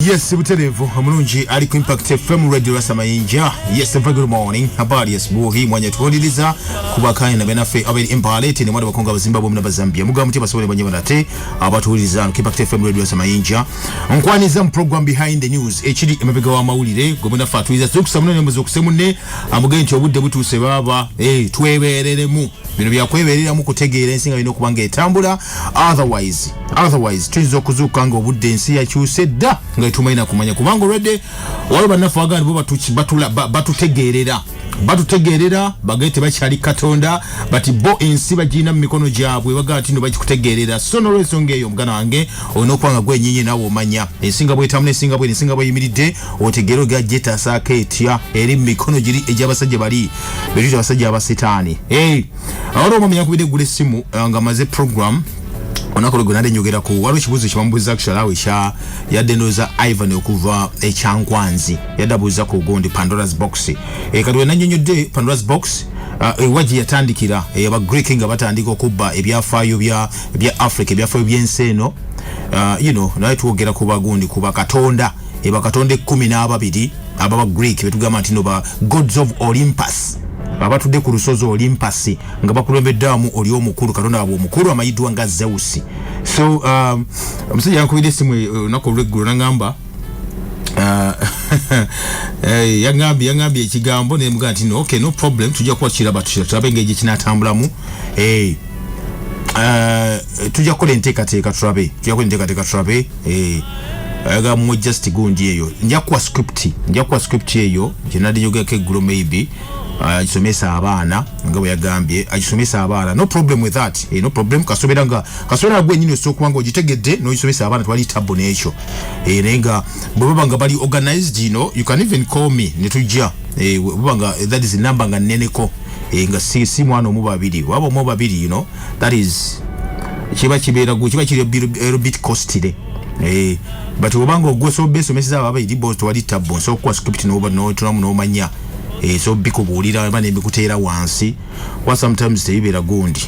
Yes, butereevu omulungi ali ku Impact FM Radio Rasa Mayinja. Yes, a very good morning. Habari asubuhi mwanya tuwuliriza kubakanya na benaffe aberi Empale tene mwana bakonga abazimbabwe na Bazambia. Mugamba muti basobole banye banate abatuwuliriza ku Impact FM Radio Rasa Mayinja. Nkwaniza mu program Behind the News ekiri emabega wa mawulire gwe munaffe atuwuliriza tukusa munene muzo kusemunne amugende nti obudde butuuse baaba twebeereremu. Bino byakwebereramu kutegeera ensi nga birina okuba nga etambula, otherwise tuyinza okuzuuka nga obudde ensi yakyuse dda nga tetumanyi kumanya, kubanga olwedde waliwo bannaffe bagamba bo batutegeerera batutegeerera bagende tebakyali Katonda, bati bo ensi bagirina mu mikono gyabwe, bagamba nti no bakikutegeerera. So n'olwensonga eyo, muganda wange, olina okuba nga gwenyinyi naawe omanya ensi nga bwetambula, ensi nga bweri, ensi nga bweyimiridde, otegeere ogera gyetaasaako etya eri mu mikono giri egy'abasajja bali betuyita abasajja abasitaani. Hey, waliwo omwami yankubidde eggula essimu nga maze program olunaku lwe nadde njogera ku waliwo ekibuuzo kyebamubuuza, actually awo ekya yadde ndowooza Ivan okuva ekyankwanzi yadde abuuza ku gundi Pandora's Box. Kati wenanyonyodde Pandora's Box, ewa gye yatandikira, aba Greek nga batandika okubba ebyafaayo bya Africa, ebyafaayo by'ensi eno. Naye twogera ku bagundi, ku bakatonda, bakatonda 12 ababa Greek betugamba nti no ba gods of Olympus abatudde ku lusozi Olympus nga bakulembeddwamu oli omukulu, katonda waabwe omukulu amanyiddwa nga Zeus. So omusajja yankubidde essimu olunaku olweggulo nagamba, yaŋambye ekigambo nemugamba nti no, okay, no problem, tujja kuba kiraba, tulabe engeri gyekinatambulamu. Tujja kukola enteekateeka tulabe, tujja kukola enteekateeka tulabe. Ayagala muwe just gundi eyo, nja kuwa script, nja kuwa script eyo gyenadde njogerako eggulo, maybe agisomesa abaana nga bwe yagambye agisomesa abaana. No problem with that, no problem. Kasobera gwe nyini osobola okuba nga ogitegedde n'ogisomesa abaana, twali tabu n'ekyo. Naye nga bwe baba nga bali organized, you can even call me ne tujja. Bwe baba nga that is number nga nneneko, nga si mwana omu babiri, waba omu babiri, that is kiba kibeera kiba kiri a bit costly. But obanga ogwe so besomeseza ababiri bo tewali tabu, nsobola okuwa script n'oba n'otunamu n'omanya. So bikubuulira oba nembikuteera wansi kuba sometimes tebibeera gundi,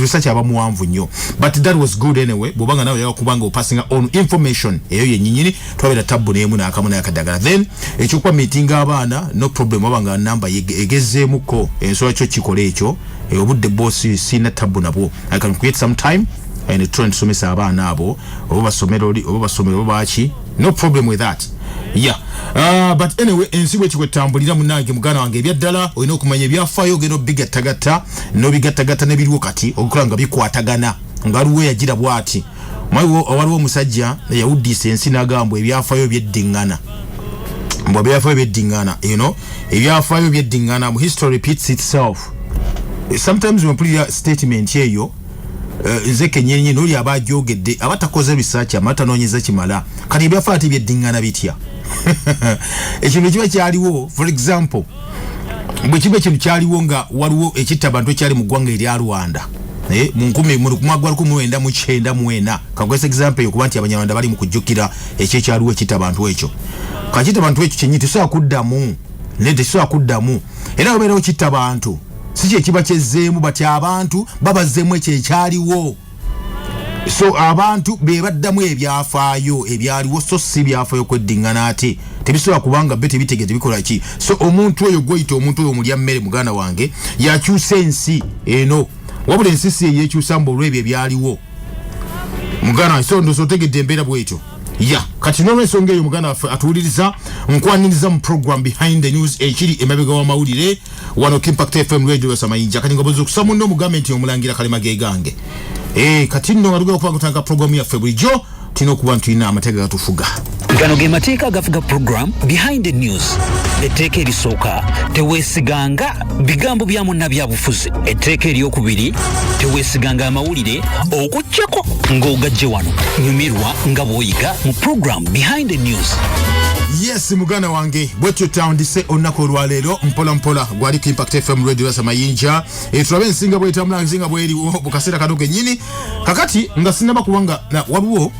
research aba muwanvu nnyo. But that was good anyway. Bwobanga nawe oyagala kubanga opasinga on information eyo yenyinyini, twabeera tabu n'emu n'akamu n'akadagala. Then ekyokuba meetinga abaana, no problem. Oba nga namba egezeemuko ensobola kyo kikola ekyo. Obudde bwo sina tabu nabwo. I can create some time and try tusomesa abaana abo, oba basomero oli oba basomero oba baki, no problem with that, yeah. But anyway, ensi bwe kikwetambulira munange, muganda wange, ebyaddala olina okumanya ebyafaayo, ogenda obigattagatta n'obigattagatta n'ebiriwo kati okukola nga bikwatagana nga waliwo eyagira bw'ati. Waliwo omusajja eyawuddisa ensi n'agamba ebyafaayo byeddiŋŋana, mbw ebyafaayo byeddiŋŋana, ebyafaayo byeddiŋŋana, mu history repeats itself. Sometimes wempulira statement eyo, nze kenyenye n'oli aba agyogedde aba takoze research, ama tanoonyeza kimala. Kati ebyafaayo ate byeddiŋŋana bitya? Ekintu kiba kyaliwo, for example, bwe kiba ekintu kyaliwo nga waliwo ekitta abantu ekyali mu ggwanga erya Rwanda, mu mwaka gwa 1994, kakozesa example eyo kuba nti Abanyarwanda bali mu kujjukira ekyo ekyaliwo ekitta abantu ekyo. Kakitta abantu ekyo kyennyini tekisobola kuddamu, naye tekisobola kuddamu era wabeerawo kitta bantu si kyekiba kyezzeemu, bati abantu babazzeemu ekyo ekyaliwo. So abantu be baddamu ebyafaayo ebyaliwo, so si byafaayo kweddiŋŋana ate tebisobola kubanga be tebitege tebikola ki. So omuntu oyo gweyita omuntu oyo omulya mmere, muganda wange, yakyusa ensi eno, wabula ensi si eyekyusa mbu olw'ebyo ebyaliwo, muganda wange. So ndoza otegedde embeera bwetyo ya. Kati n'olwensonga eyo, muganda waffe atuwuliriza, nkwaniriza mu program Behind the News ekiri emabega w'amawulire wano Impact FM Radio Basamayinja. Kati nga boza okusa munno omugambe nti omulangira kalema gegange. Kati nno nga tugenda okuba kutandika programu yaffe, bulijjo tulina okuba nti tulina amateeka gatufuga. Gano ge mateeka agafuga program Behind the News. Etteeka erisooka: teweesiganga bigambo bya munnabyabufuzi. Etteeka eryokubiri: teweesiganga amawulire okuggyako ng'ogajje wano. Nyumirwa nga bw'oyiga mu program Behind the News. Yes, muganda wange, bwetyo tandise olunaku olwaleero mpola mpola. Gwali ku Impact FM Radio Basamayinja. Tulabe ensinga bwetambula, ensinga bweriwo mu kaseera kano kennyini. Kakati nga sinaba kubanga waliwo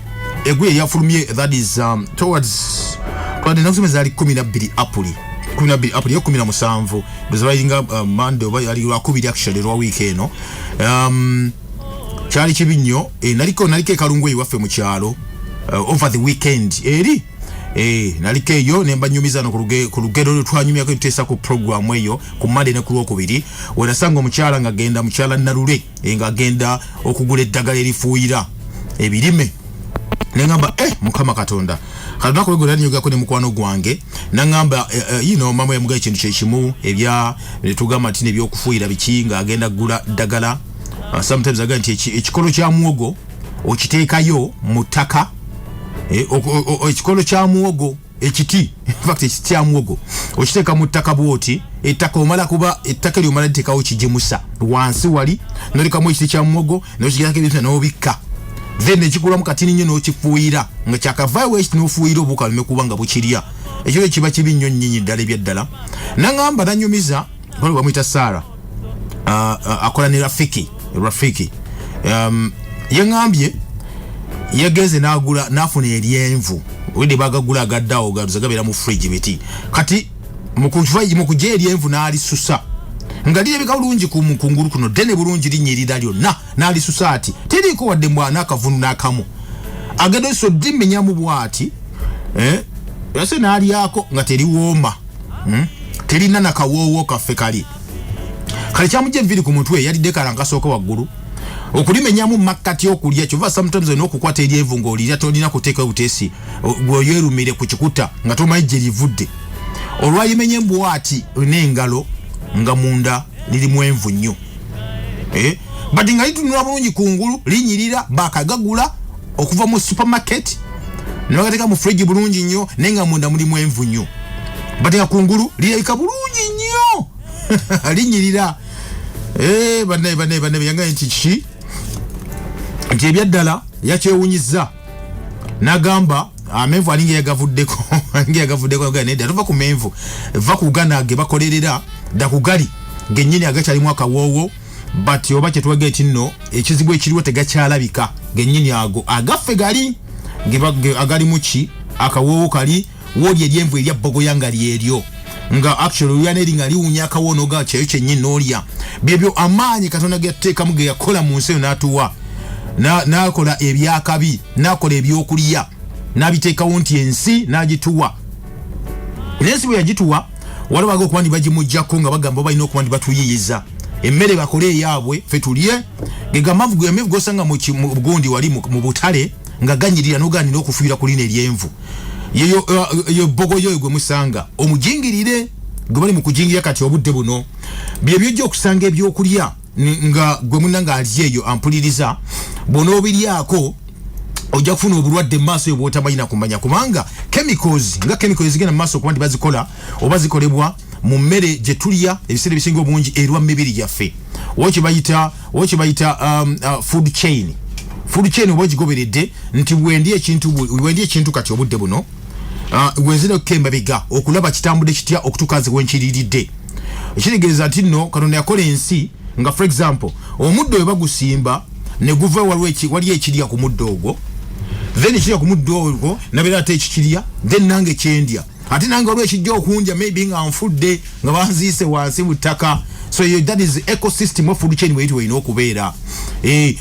eguye eyafulumye, that is towards twadde nakusoma zaali 12 Apuli, 12 Apuli yo 17 ndoza balinga Monday oba yali lwakubiri, actually lwa wiiki eno. Kyali kibi nnyo. Naliko ekalungu ewaffe mu kyalo. Over the weekend eri naliko eyo nembanyumiza no ku lugero lwetwanyumyako tuteesa ku programu eyo ku Mande ne ku Lwokubiri, wenasanga omukyala nga genda, mukyala Nalule, ng'agenda okugula eddagala erifuuyira ebirime. Neŋamba, Mukama Katonda. Kati lunaku lweggo nanyogako ne mukwano gwange, naŋamba, mama yamugaa ekintu kyekimu ebya netugamba nti nebyokufuuyira biki, ng'agenda kugula ddagala. Sometimes agamba nti ekikolo kya muwogo okiteekayo mu ttaka, ekikolo kya muwogo, ekiti, infact ekiti kya muwogo okiteeka mu ttaka bwoti, ettaka omala kuba ettaka eryo omala liteekawo kigimusa wansi wali, nolekamu ekiti kya muwogo, nokigerako ebintu n'obikka, then ekikulamu katini nnyo, n'okifuuyira nga kyakavaayo ekiti, n'ofuuyira obuuka buleme kuba nga bukirya. Ekyo kiba kibi nnyo nnyini ddala ebyaddala. Naŋŋamba, nanyumiza, bamuyita Sara, akola ne Rafiki. Rafiki yaŋŋambye yagenze n'agula, n'afuna eryenvu wedde bagagula agaddeawo galuza gabeera mu fridge miti. Kati mu kujja eryenvu n'alisusa nga lirabika bulungi kungulu kuno ddene bulungi, linyirira lyonna, n'alisusa ati teriiko wadde mbwana akavundu n'akamu. Agenda so dimenyamu bwati, yase n'alyako nga teriwooma, Terina nakawoowo kaffe kali kale kyamujja enviiri ku mutwe. Yalidde kala nkasooka waggulu okulimenyamu makkati okulya. Kyova sometimes olina okukwata eryenvu ng'olirya, tolina kuteekayo buteesi bw'oyerumire ku kikuta nga tomanyi gye livudde. Olwalimenye mbwati n'engalo, nga munda lirimu envu nnyo, But nga litunula bulungi kungulu, linyirira, bakagagula okuva mu supermarket ne bagateeka mu fridge bulungi nnyo, naye nga munda mulimu envu nnyo. But nga kungulu lirabika bulungi nnyo, linyirira. Bannaye, bannaye, bannaye, yangaye nti kiki nti ebyaddala yakyewunyiza. N'agamba amenvu alinga yagavuddeko, alinga yagavuddeko. Nedda, tova ku menvu, va ku gana ge bakolerera dda ku gali gennyini agakyalimu akawoowo. But oba kyetwaga eki nno ekizibu ekiriwo, tegakyalabika gennyini ago agaffe gali agalimu ki akawoowo kali wooli eryenvu erya bogoya nga lyeryo, nga actually olya neri nga liwunya akawoowo noga kyeyo kyennyini n'olya. Byebyo amaanyi Katonda ge yateekamu, ge yakola mu nsi eyo n'atuwa, n'akola ebyakabi, n'akola ebyokulya, n'abiteekawo nti ensi n'agituwa. N'ensi bwe yagituwa, waliwo baga okuba nti bagimugjako nga bagamba balina okuba nti batuyiyiza emmere bakole eyaabwe ffe tulye. Gegamavu amenvu gosanga mu gundi wali mu butale nga ganyirira, noganira okufuira ku lino eryenvu yeyo yo bogoyo gwe musanga omujingirire gwe bali mu kujingira kati obudde buno. Byebyo ojja okusanga ebyokulya nga gwe munna nga ali eyo ampuliriza, bw'onoobiryako ojja kufuna obulwadde mu maaso eyo bw'otamanyi na kumanya, kubanga chemicals, nga chemicals zigenda mu maaso okuba nti bazikola oba zikolebwa mu mmere gye tulya, ebiseera ebisinga obungi erwa mu mibiri gyaffe, oba kye bayita food chain. Food chain oba ogigoberedde nti bwendi ekintu kati obudde buno, wenzirako emabega okulaba kitambudde kitya okutuuka nze wenkiriiridde. Ekitegeeza nti nno Katonda yakola ensi nga, for example, omuddo we bagusimba ne guva, waliwo waliyo ekirya ku muddo ogwo, then ekirya ku muddo ogwo nabeera ate ekikirya, then nange kyendya, ate nange waliwo ekijja okundya maybe nga nfudde nga banziise wansi mu ttaka. So eyo, that is ecosystem of food chain bweyiti werina okubeera.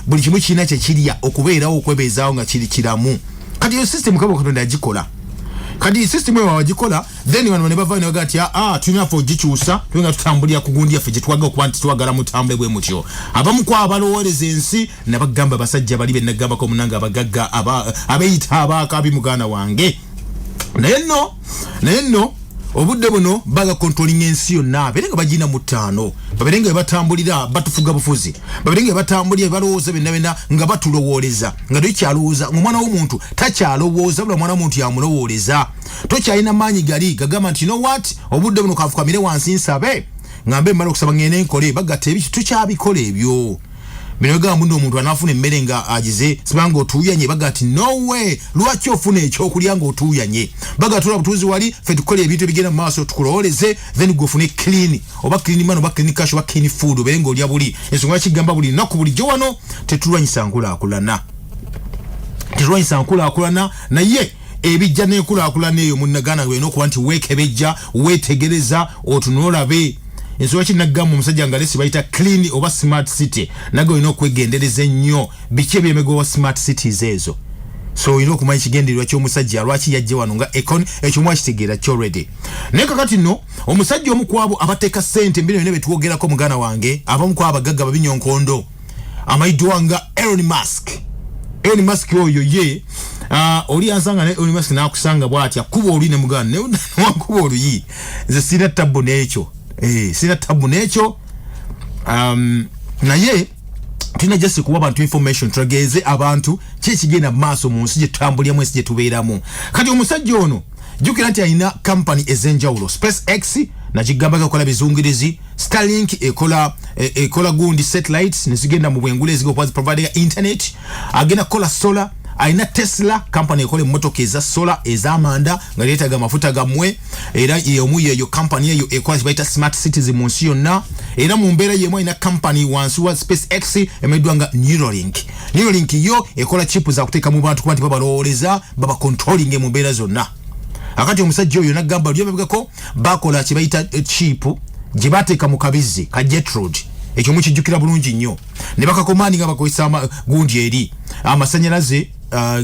Buli kimu kirina kyekirya okubeerawo, okwebeezaawo nga kiri kiramu. Kati eyo system kaba Katonda yagikola. Kati system eyo wagikola, then bano ne bavayo ne bagaa nti aa, tulina ffe ogikyusa, tube nga tutambulira ku gundi yaffe gye twagala okuba nti twagala mutambule bwe mutyo. Abamu ku abalowooleza ensi nabagamba basajja bali benagambako munange, abagagga abeeyita abaakabi, muganda wange. Naye nno obudde buno baga controlling ensi yonna, babeere nga bagina mu ttaano, babeere nga bebatambulira batufuga bufuzi, babeere nga bebatambulira balowooza byonna byonna nga batulowooleza, nga tokyalowooza, ngaomwana w'omuntu takyalowooza, bula mwana w'omuntu yamulowooleza. Tokyalina maanyi gali gagamba nti, "You know what, obudde buno kafukamire wansi nsabe, ngambe mmala okusaba ngende nkole." Bagatta ebiki, tukyabikola ebyo bino. Gamba muno omuntu anaafuna emmere nga agize sibanga otuuyanye, baga nti no way, lwaki ofuna ekyokulya nga otuuyanye? Baga tula butuuzi wali, ffe tukole ebintu ebigenda mu maaso tukulowooleze, then gwe ofune clean, oba clean man, oba clean cash, oba clean food, obeere ng'olya buli ensonga. Bakigamba buli lunaku bulijjo wano, tetulwanyisa nkulaakulana, tetulwanyisa nkulaakulana, naye ebijja n'enkulaakulana eyo munnaganda olina okuba nti weekebejja, weetegereza, otunule olabe ensonga. Ki nagamba omusajja nga lesi bayita clean oba smart city, naga olina okwegendereza ennyo biki ebyemego wa smart cities ezo. So olina okumanya ekigendererwa ky'omusajja, lwaki yajja wano nga Akon. Ekyo mwakitegeera ki already. Naye kakati nno omusajja omu ku abo abateeka ssente mbino byonna betwogerako, muganda wange, abamu ku abagagga babinyonkondo amayiddwa nga Elon Musk. Elon Musk oyo ye oli yansanga ne Elon Musk nakusanga bw'atya kuba oli ne muganda newakuba oluyi. Nze sirina tabbu n'ekyo, sirina tabbu n'ekyo. Naye tulina just kuwa abantu information, tutegeeze abantu ki ekigenda mu maaso mu nsi gye tutambuliramu, ensi gye tubeeramu. Kati omusajja ono, jjukira nti alina company ez'enjawulo. SpaceX nakigambako ekola bizungirizi, Starlink ekola gundi satellites nezigenda mu bwengula eziga providing internet, agenda kukola solar. Alina Tesla company ekola emmotoka eza solar ez'amanda nga yeetaaga amafuta gammwe. Era yomu yeeyo company eyo ekola kibayita smart cities mu nsi yonna. Era mu mbeera yemu alina company wansi wa SpaceX emanyiddwa nga Neuralink. Neuralink yo ekola chip za kuteeka mu bantu kuba nti babalowooleza, babacontrolling mu mbeera zonna. Akati omusajja oyo nagamba lyobebweko bakola kyebayita chip gye bateeka mu kabizzi ka Gertrude. Ekyo mukijjukira bulungi nnyo. Ne bakacommandinga bakozesa gundi eri amasanyalaze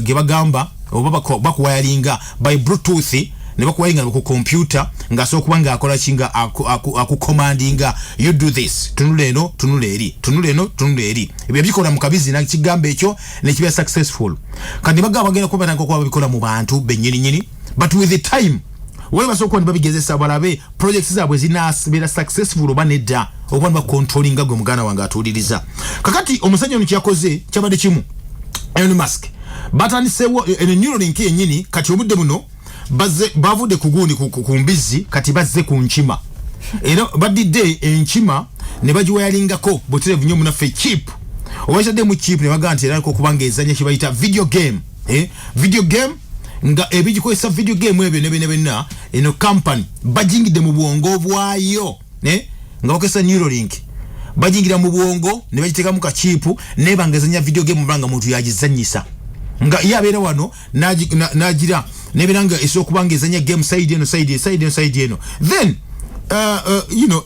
ge bagamba oba bakuwiringa by Bluetooth, ne bakuwiringa ku computer ng'asobola okuba ng'akola ki, nga akucommandinga, "You do this, tunula eno, tunula eri, tunula eno, tunula eri." Ebyo bikola mu kabizi nakigamba ekyo nekibeera successful. Kandi bagamba bagenda kuba batandika okuba babikola mu bantu bennyininyini, but with the time wali basobola okuba nibabigezesa balabe projects zaabwe zinabeera successful oba nedda, okuba nibacontrollinga gwe muganda wange atuuliriza. Kakati omusajja ono kyeyakoze kyabadde kimu. Elon Musk batandisewo eno Neuralink yennyini. Kati obudde buno bazze bavudde ku gundi ku mbizzi, kati bazze ku nkima. Era badidde enkima ne bagiwiringako butereevu nnyo munaffe chip oba mu chip, ne bagamba nti era okuba nga ezanya kye bayita video game, eh? Video game nga ebigikozesa video game ebyo ne byonna. Eno company bajingidde mu bwongo bwayo, eh? Nga bakozesa Neuralink, bajingira mu bwongo ne bagiteekamu kachip neba nga ezanya video game nga muntu yagizanyisa, nga ye abeera wano nagira nebeera nga esobola okuba nga ezanya game side eno, side, side eno, side eno. Then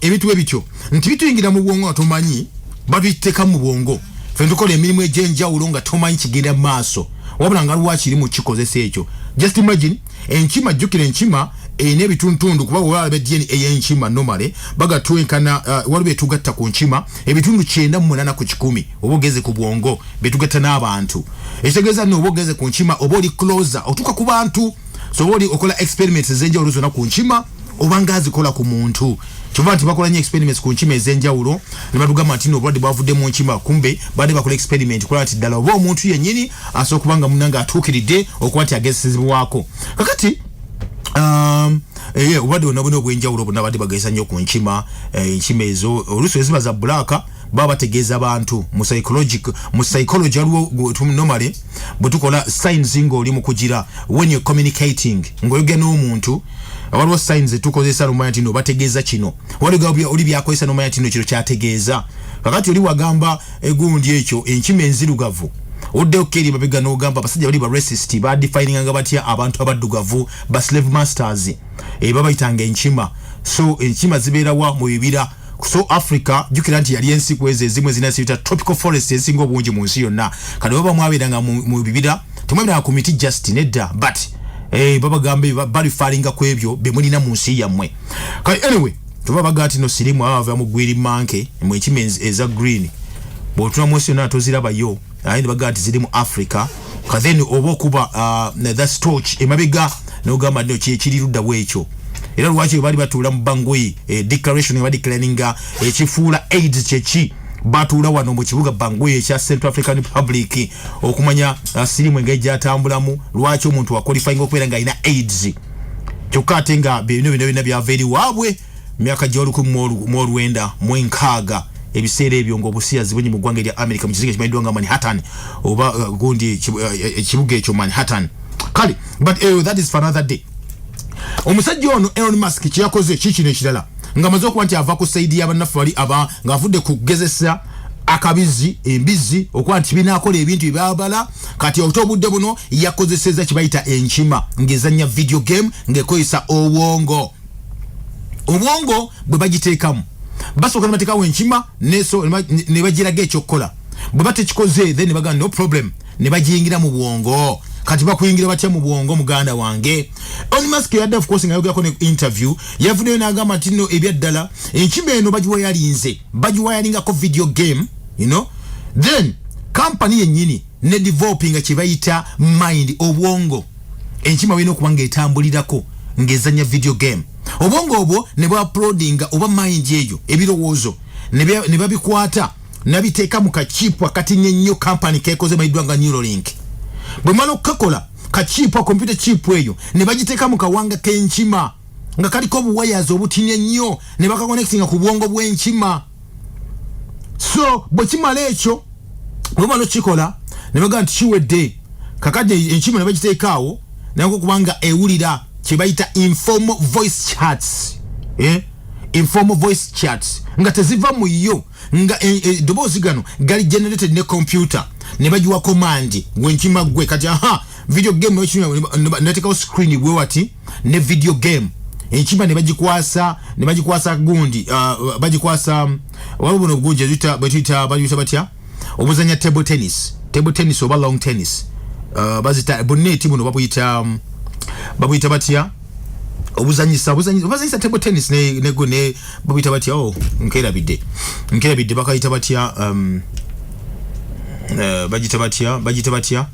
ebintu ebityo nti bituyingira mu bwongo nga tomanyi, babiteeka mu bwongo. Fe tukola emirimu egy'enjawulo nga tomanyi kigenda mu maaso, wabula nga lwakiri mu kikozesa ekyo. Just imagine enkima. Jjukira enkima erina ebitundutundu, kuba bwolaba DNA ey'enkima normally baga twenkana, waliwo betugatta ku nkima ebitundu 98% oba ogeze ku bwongo betugatta n'abantu. Ekitegeeza nno oba ogeze ku nkima oba oli closer otuuka ku bantu. So oba oli okola experiments ez'enjawulo zonna ku nkima oba nga azikola ku muntu. Kyova nti bakola nnyo experiments ku nkima ez'enjawulo ne batugamba nti no obulwadde bwavudde mu nkima, kumbe badde bakola experiment kulaba nti ddala oba omuntu yennyini asobola okuba nga munange atuukiridde okuba nti agezesebwako. Kakati obulwadde bwonna bwonna obw'enjawulo bwonna badde bagezesa nnyo ku nkima. Enkima ezo oluusi eziba za black baba bategeeza bantu mu psychology. Waliwo normally bwe tukola signs ng'oli mu kugira, when you're communicating, ng'oyogera n'omuntu, waliwo signs etukozesa nomanya nti no bategeeza kino. Waliwo oli byakozesa nomanya nti no kino kyategeeza. Kakati oli wagamba egundi ekyo enkima enzirugavu, oddeyo keri mabega n'ogamba abasajja bali ba racist badefininganga batya abantu abaddugavu? Ba slave masters, babayitanga enkima. So enkima zibeerawa? Mu bibira. So Africa, jjukira nti yali ensi ku ezo ezimu ezina ziyita tropical forest ezisinga obungi mu nsi yonna. Kati baba mwabeeranga mu bibira, temwabeeranga ku miti just, nedda, but babagamba bareferringa ku ebyo bye mulina mu nsi yammwe. Kale anyway, tuba bagaa nti no sirimu aba bava mu green monkey, mu enkima eza green bw'otuna mu nsi yonna tozirabayo, aye ne bagaa nti ziri mu Africa. Ka then oba okuba that torch emabega n'ogamba nti kiri ludda bwekyo. Era lwaki bali batuula mu Bangui, declaration nga badeclaringa ekifuula AIDS kyeki, batuula wano mu kibuga Bangui ekya Central African Republic okumanya sirimu engeri gyatambulamu, lwaki omuntu aqualifying okubeera nga alina AIDS, kyokka ate nga bino bino byonna byava eri waabwe myaka gya 1960. Ebiseera ebyo ng'obusiyazi bungi mu ggwanga erya America, mu kizinga kimanyiddwa nga Manhattan oba gundi ekibuga ekyo Manhattan. Kale, but that is for another day. Omusajja ono Elon Musk kyeyakoze kikino ekirala, nga amaze okuba nti ava ku side y'abannaffe bali aba ng'avudde kugezesa akabizi embizi okuba nti binaakola ebintu byebabala. Kati ote obudde buno yakozeseza kibayita enkima ng'ezanya video game ng'ekozesa obwongo. Obwongo bwe bagiteekamu, basooka ne bateekawo enkima ne bagiraga ekyokukola. Bwe batekikoze, then ne bagamba no problem, ne bagiyingira mu bwongo. Kati bakuyingira batya mu bwongo, muganda wange? Elon Musk yadde, of course, nga ayogerako ne interview, yavuddeyo n'agamba nti nno ebyaddala enkima eno bagiwayalinze, bagiwayalingako video game. Then company yennyini ne developinga kye bayita mind, obwongo enkima balina okuba ng'etambulirako ng'ezanya video game. Obwongo obwo ne bwauploadinga, oba mind eyo, ebirowoozo ne babikwata, nabiteeka mu ka chip akatini ennyo company kekoze mayiddwa nga Neuralink. Bwe mala okukakola ka chip, computer chip eyo ne bagiteeka mu kawanga k'enkima nga kaliko obuwayazi obutini ennyo, ne bakaconnectinga ku bwongo bw'enkima. So bwe kimala ekyo, bwe bamala okukikola, ne bagamba nti kiwedde. Kakati enkima ne bagiteeka awo nako kubanga ewulira kye bayita informal voice chats, eh? Informal voice chats nga teziva mu yo, nga eddoboozi gano gali generated ne computer, ne bagiwa command, gwenkima gwe kati aha video game, neteekawo screen bwe wati ne video game. Enkima ne bagikwasa gundi, bagikwasa waliwo buno obugunji bwetuyita, bagiyita batya, obuzanya table tennis, table tennis oba long tennis, bazita buneeti buno babuyita batya, obuzanyisa table tennis ne babuyita batya? Oh, nkerabidde bakayita batya, bagita batya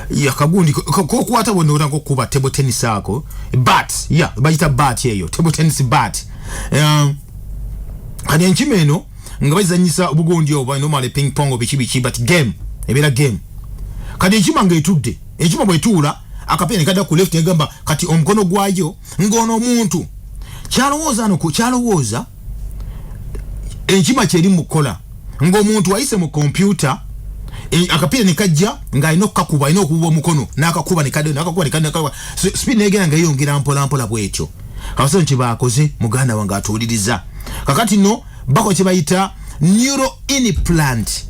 ya kagundi kokwata bwonna otanga okukuba table tennis ako, bat ya bagita bat eyo, table tennis bat. Kati enkima eno nga bazanyisa obugundi obwo normally ping pong, biki biki, but game ebeera game. Kati enkima ng'etudde, enkima bwetuula, akapiira ne kadda ku left, negamba kati omukono gwayo ng'ono omuntu kyalowooza ano kyalowooza enkima kyeri mu kukola ng'omuntu ayise mu kompyuta, akapiira ne kajja ng'alina okukakuba, alina okububa omukono n'akakuba ne kadda, n'akakuba ne kadda, n'akakuba. So, speed negenda nga yeyongera mpola mpola bwetyo. Kabasawo kye bakoze, muganda wange atuwuliriza, kakati no bakola kye bayita neuro implant,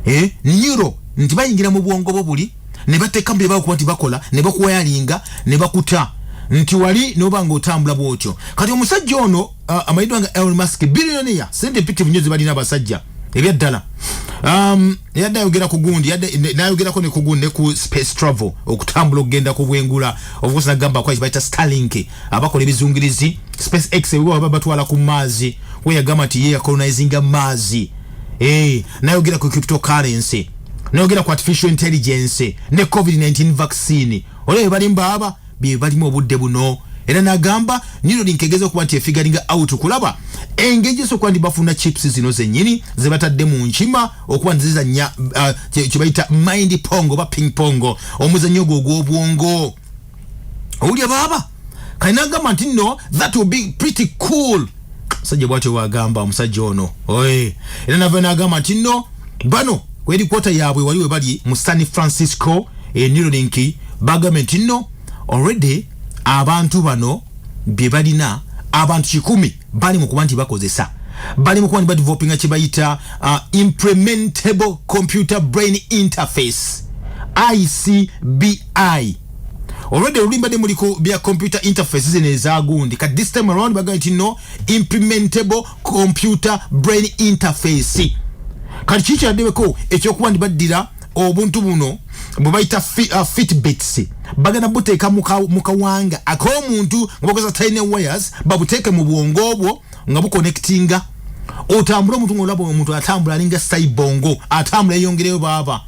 eh, neuro nti bayingira mu bwongo bwo buli ne bateeka mu bye bakuba nti bakola ne bakuwayalinga ne bakuta nti wali noba nga otambula bwotyo. Kati omusajja ono amanyiddwa nga Elon Musk, billionaire, sente mpitirivu nnyo zebalina abasajja ebyaddala. Yadde ayogera ku gundi, yadde nayogerako ne ku gundi ne ku space travel, okutambula okugenda ku bwengula. Of course nagamba kwa bayita Starlink, abakola ebizungirizi, Space X, baba batwala ku Mars, we yagamba nti ye yacolonizinga Mars. Eh, nayogera ku cryptocurrency, nayogera ku artificial intelligence ne COVID-19 vaccine. Olwo balimba aba bye balimu obudde buno. Era nagamba Neuralink egeza okuba nti efiguringa out kulaba engeri gyesokuba nti bafuna chips zino zennyini ze batadde mu nkima okuba nti zizanya kye bayita mind pong oba ping pong, omuzannyo ogwo ogw'obwongo. Owulya baaba kali nagamba nti nno that will be pretty cool. Musajja bwatyo bwagamba omusajja ono. Oye, era nava nagamba nti nno bano ku headquarter yaabwe wali we bali mu San Francisco, e Neuralink, bagambye nti nno already abantu bano bye balina, abantu 100 bali mu kuba nti bakozesa, bali mu kuba nti badevelopinga kye bayita implementable computer brain interface, ICBI. Already oluli mbadde muli ku bya computer interface zino ezagundi, kati this time around bagambye nti no implementable computer brain interface. Kati kikyaddeko ekyokuba nti baddira obuntu buno bwe bayita Fitbits, bagenda buteeka mu kawanga ak'omuntu nga bakozesa tiny wires, babuteeke mu bwongo obwo nga buconnectinga, otambule omuntu ngaolaba omuntu atambula alinga cyborg, atambula eyongereyo baaba.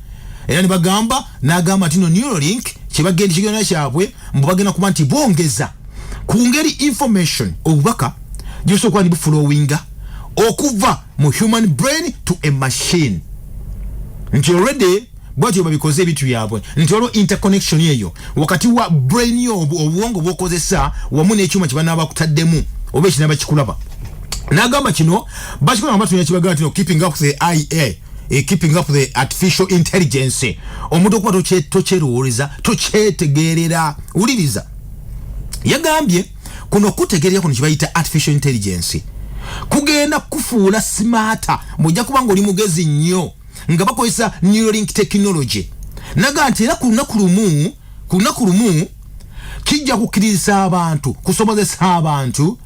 Era ne bagamba, n'agamba nti no Neuralink kyebagenda kigenda kyabwe mbu bagenda kuba nti bongeza ku ngeri information, obubaka gyebusobola okuba nti buflowinga okuva mu human brain to a machine, nti already bwatyo babikoze ebintu byabwe, nti waliwo interconnection eyo wakati wa brain yo, obwongo bwokozesa wamu n'ekyuma kye banaaba bakutaddemu oba ekinaba kikulaba. N'agamba kino bakikola nga batunya kibagaa nti no keeping up the ia, keeping up the artificial intelligence, omuntu okuba tokyerowooleza, tokyetegerera. Wuliriza, yagambye kuno kutegerera kuno kyebayita artificial intelligence kugenda kufuula smarter, mujja kuba nga oli mugezi nnyo nga bakozesa Neuralink technology. Naga nti era ku lunaku lumu kijja kukkiriza abantu, kusobozesa abantu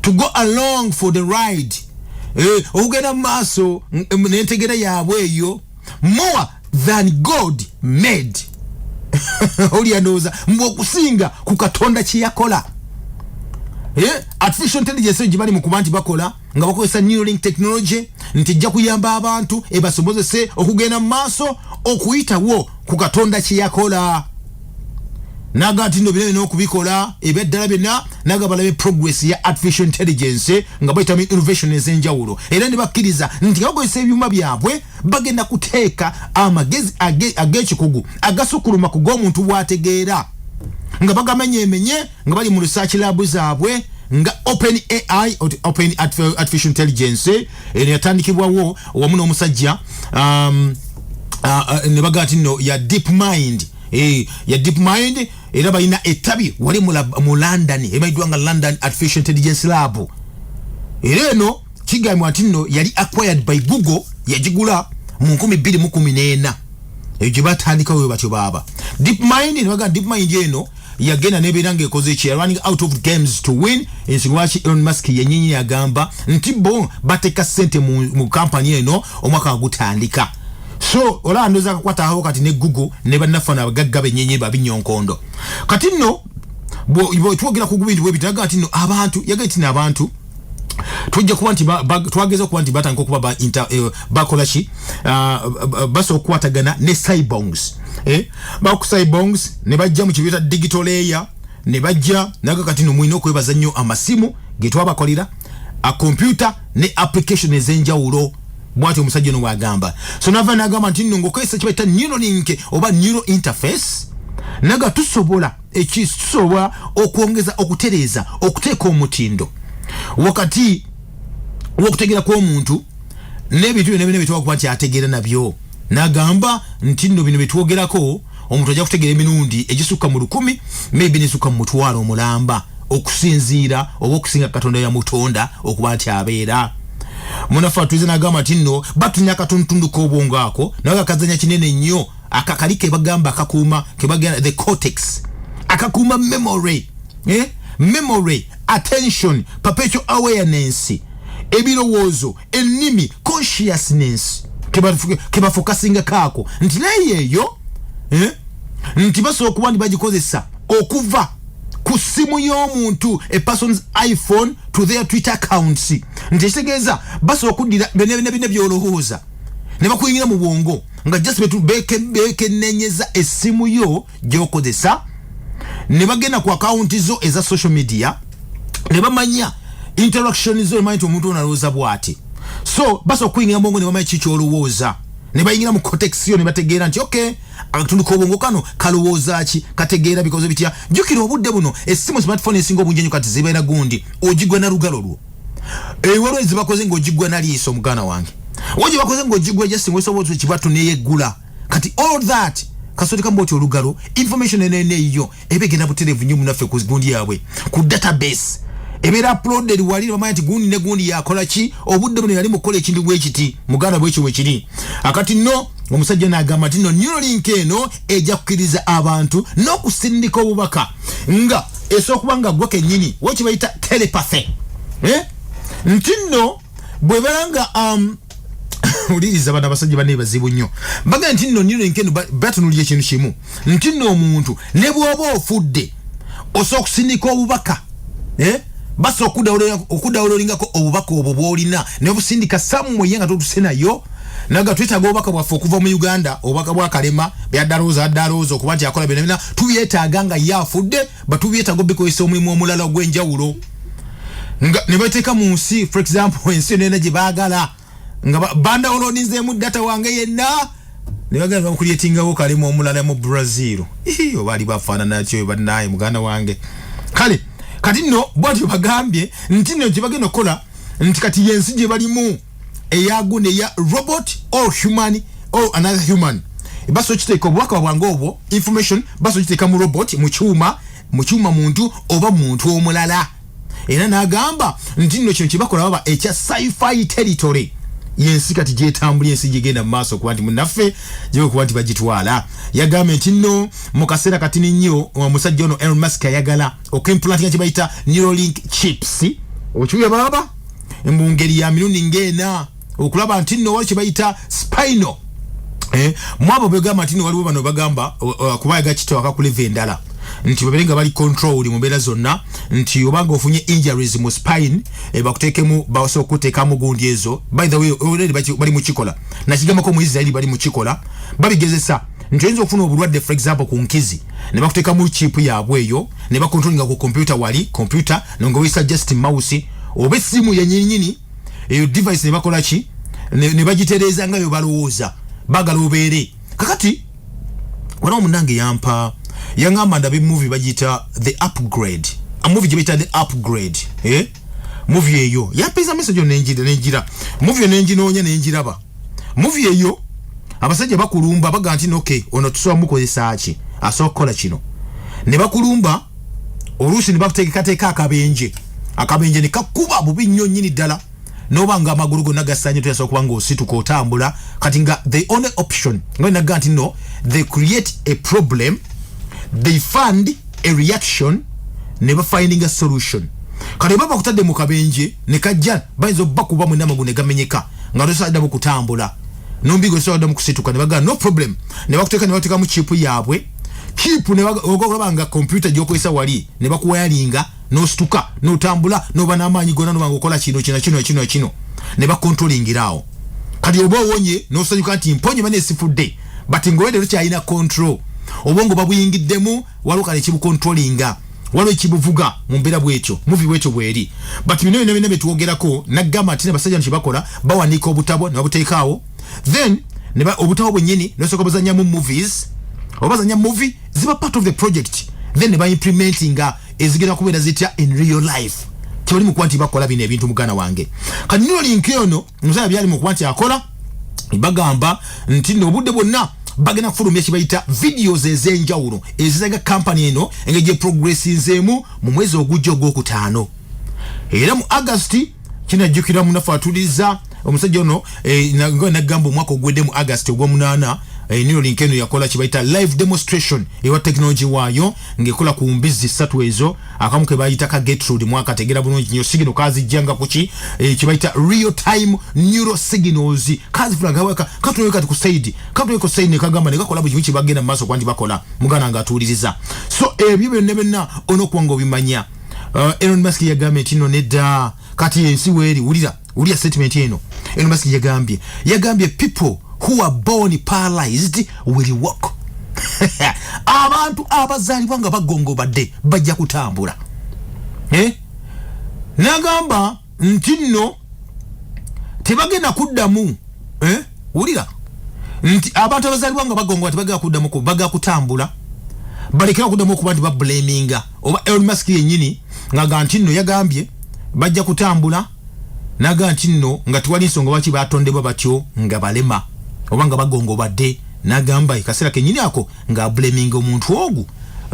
to go along for the ride, okugenda mu maaso n'entegera yaabwe eyo more than God made. Oli andowooza mbu okusinga ku Katonda kye yakola. Artificial intelligence gye bali mu kuba nti bakola nga bakozesa Neuralink technology, nti ejja kuyamba abantu ebasobozese okugenda mu maaso okuyitawo ku Katonda kye yakola. Naga nti nno bino birina okubikola ebyaddala byonna. Naga balabe progress ya artificial intelligence nga bayita mu innovation ez'enjawulo, era ne bakkiriza nti nga bakozesa ebyuma byabwe bagenda kuteeka amagezi ag'ekikugu agasukkuluma ku g'omuntu bw'ategeera, nga bagamenyemenye nga bali mu research lab zaabwe nga Open AI, Open Artificial Intelligence. Eno yatandikibwawo wamu n'omusajja ne bagaa nti nno ya Deep Mind, ya Deep Mind, era balina ettabi wali mu London emanyiddwa nga London Artificial Intelligence Lab. Era eno kigambibwa nti nno yali acquired by Google, yagigula mu 2014. Eyo gye batandikawo bwe batyo baaba Deep Mind. Ne bagamba Deep Mind eno yagenda nebeera ng'ekoze ki, running out of games to win. Ensonga lwaki Elon Musk yennyini yagamba nti bo bateeka ssente mu kampani eno omwaka nga gutandika. So olaba ndowooza akakwataho kati ne Google ne bannaffe abagagga benyenyi babinyonkondo. Kati nno bwe twogera ku bintu bwe bitaga nti nno abantu yagamba nti abantu tujja kuba nti twageza okuba nti batandika okuba bakola ki, basobola okukwatagana ne cyborgs, baku cyborgs ne bajja mu kibiita digital layer ne bajja naga. Kati no mulina okwebaza nnyo amasimu ge twabakolera, a computer ne application ez'enjawulo, bwatyo omusajja ono bwagamba. So nava nagamba nti nno ng'okozesa kibayita Neuralink oba neural interface, naga tusobola tusobola okwongeza okutereeza, okuteeka omutindo wakati w'okutegeera kw'omuntu n'ebintu byonna byonna byetwakuba nti ategeera nabyo. N'agamba nti nno bino byetwogerako, omuntu ajja kutegeera emirundi egisukka mu 1000, maybe nesukka mu 500 omulamba, okusinziira oba okusinga Katonda yamutonda okuba nti abeera munafe. Atuize n'agamba nti nno batunya akatundutundu k'obwongo ako, naye akazanya kinene nnyo akakali kebagamba akakuuma, kebagamba the cortex, akakuuma memory, Memory, attention, perpetual awareness, ebirowoozo, ennimi, consciousness, kebafokasingako ako nti naye eyo, Nti basobola okuba nti bagikozesa okuva ku ssimu y'omuntu, a person's iPhone, to their Twitter accounts, nti ekitegeeza basobola okuddira byonna byonna byonna byolowooza ne bakuyingira mu bwongo nga just bekennenyeza essimu yo gy'okozesa, ne bagenda ku akawunti zo eza social media ne bamanya interaction zo, nemanya nti omuntu ono alowooza bw'ati. So basobola okuyingira mu bwongo ne bamanya ki kyolowooza, ne bayingira mu cortex yo ne bategeera nti okay, akatundu k'obwongo kano kalowooza ki, kategeera bikoze bitya. Jjukira obudde buno essimu smartphone esinga obungi ennyo kati zibeera gundi ogigwa na lugalo lwo. Ewaliwo ezibakoze ng'ogigwa na liiso, muganda wange, wo gye bakoze ng'ogigwa just ngaosobola kibatu neyeggula. Kati all that kasoti kamba oti olugalo, information enene eyo eba egenda butereevu nnyo munaffe ku gundi yaabwe, ku database ebeera uploaded wali, ne bamanya nti gundi ne gundi yakola ki, obudde buno yali mukukola ekintu bwekiti, muganda bwekyo bwekiri. Akati nno omusajja n'agamba nti no Neuralink eno ejja kukkiriza abantu n'okusindika obubaka nga esobola okuba nga gwe kennyini wo kibayita telepathy, eh? Nti nno bwebera nga wuliriza bano abasajja banne bazibu nnyo. Bagamba nti nno Neuralink eno batunulira ekintu kimu, nti nno omuntu ne bw'oba ofudde osobola okusindika obubaka, eh? Basobola okudownloadingako obubaka obwo bw'olina ne busindika somewhere nga totuse nayo. Naga twetaaga obubaka bwaffe okuva mu Uganda, obubaka bwa Kalema byadalowooza addalowooza okuba nti akola byonna byonna, tubyetaaga nga ye afudde, batubyetaaga obikozesa omulimu omulala ogw'enjawulo, nga ne bateeka mu nsi, for example ensi yonna gye baagala, nga bandownloadinzeemu data wange yenna, ne bagala bamucreatingawo Kalema omulala mu Brazil. Ii, oba ali bafaanana kyo bannaye, muganda wange. Kale kati nno bwatyo bagambye nti nno gye bagenda okukola nti kati yensi gye balimu eyagundi eya robot or human or another human. Basobola okiteeka obubaka bwange obwo, information basobola okiteeka mu robot, mu kyuma muntu oba muntu omulala. Era n'agamba nti nno kino kyebakola baba ekya sci-fi territory, yensi kati gyetambula, ensi gyegenda mu maaso okuba nti munnaffe gyekuba nti bagitwala. Yagambye nti nno mu kaseera katini nnyo omusajja ono Elon Musk ayagala okuimplantinga kye bayita Neuralink chips, okiwulira baaba, mu ngeri ya mirundi ng'ena, okulaba nti nno waliwo kye bayita spinal Mwabo begamba nti waliwo bano bagamba kubayaga kitawaka ku level endala, nti babere nga bali control mu mbeera zonna, nti obanga ofunye injuries mu spine, bakuteekemu, basobola okuteekamu gundi ezo. By the way, already bali mu kikola, nakigambako mu Israeli bali mu kikola, babigezesa nti oyinza okufuna obulwadde, for example, ku nkizi, ne bakuteekamu chip yaabwe eyo ne bacontrollinga ku computer, wali computer nga oyisa just mouse oba essimu yenyinyini eyo device, ne bakola ki, ne bagitereeza nga bwe balowooza baagala obeere. Kakati waliwo munange yampa, yaŋŋamba ndabe movie bagiyita The Upgrade, a movie gye bayita The Upgrade, eh? Movie eyo yampeeza message yo, nenjira nenjira movie eyo nenginoonya nenjiraba. Movie eyo abasajja bakulumba, baga nti okay, ono tusobola mukozesa ki, asobola kukola kino, ne bakulumba oluusi ne bakuteekateeka akabenje, akabenje ne kakuba bubi nnyo nnyini ddala, noba nga amagulu gonna gasanye, toyasobola kuba nga osituka otambula. Kati nga the only option nga naga nti no, they create a problem, they fund a reaction, ne bafinding a solution. Kati oba bakutadde mu kabenje ne kajja, bayinza obbakuba mwena amagulu ne gamenyeka nga tosobola ddamu kutambula, nombigo tosobola ddamu kusituka, ne bagamba no problem, ne bakuteeka ne bakuteekamu chip yaabwe, chip ne olaba nga computer gyokozesa wali, ne bakuwayalinga n'osituka n'otambula n'oba n'amaanyi gonna, noba nga okola kino kino kino kino kino, ne bacontrollingira awo. Kati oba owonye n'osanyuka nti mponye bane esifudde, but ng'owedde tokyalina control, obwongo babuyingiddemu, waliwo kale ekibucontrollinga, waliwo ekibuvuga mu mbeera bwetyo. Movie bwetyo bweri. But bino byonna byonna byetwogerako, nagamba nti abasajja no kyebakola, bawandiika obutabo ne babuteekaawo, then obutabo bwennyini ne basooka buzannyamu movies, oba bazannya movie ziba part of the project, then ne baimplementinga ezigenda kubeera zitya in real life. Tebali mukuba nti bakola bino ebintu, muganda wange. Kati Neuralink ono omusajja byali mukuba nti akola, bagamba nti nno obudde bwonna bagenda kufulumya kibayita videos ez'enjawulo eziraga kampani eno engeri gye progressinzeemu mu mwezi ogujja ogwokutaano, era mu August. Kinajjukira munafu atuliza omusajja ono, nga nagamba omwaka ogwedde mu August ogwomunaana, Neuralink eno yakola kibayita live demonstration ewa technology waayo ng'ekola ku mbizzi ssatu ezo, akamu ke bayita ka Gertrude, mwakategera bulungi nnyo, signal kazijjanga kuki, kibayita real time neuro signals, kazifuna katunayo kati ku side, katunayo ku side, ne kagamba ne kakola buli kimu kyebagenda mu maaso kuba nti bakola. Muganda nga atuwuliriza, so ebyo byonna byonna olina nga obimanya. Elon Musk yagambye nti no nedda, kati ensi weeri, wulira, wulira statement eno. Elon Musk yagambye people who are born paralyzed will walk. Abantu abazaalibwa nga bagongobadde bajja kutambula, eh? Nagamba nti nno tebagenda kuddamu, eh? Wulira nti abantu abazaalibwa nga bagongoba tebagenda kuddamu, bagenda kutambula, balekera okuddamu okuba nti bablaminga oba Elon Musk yennyini ngaga nti nno yagambye bajja kutambula, naga nti nno nga tewali nsonga lwaki batondebwa batyo nga balema oba nga bagongobadde. Nagamba kaseera kennyini ako ng'ablaminga omuntu ogu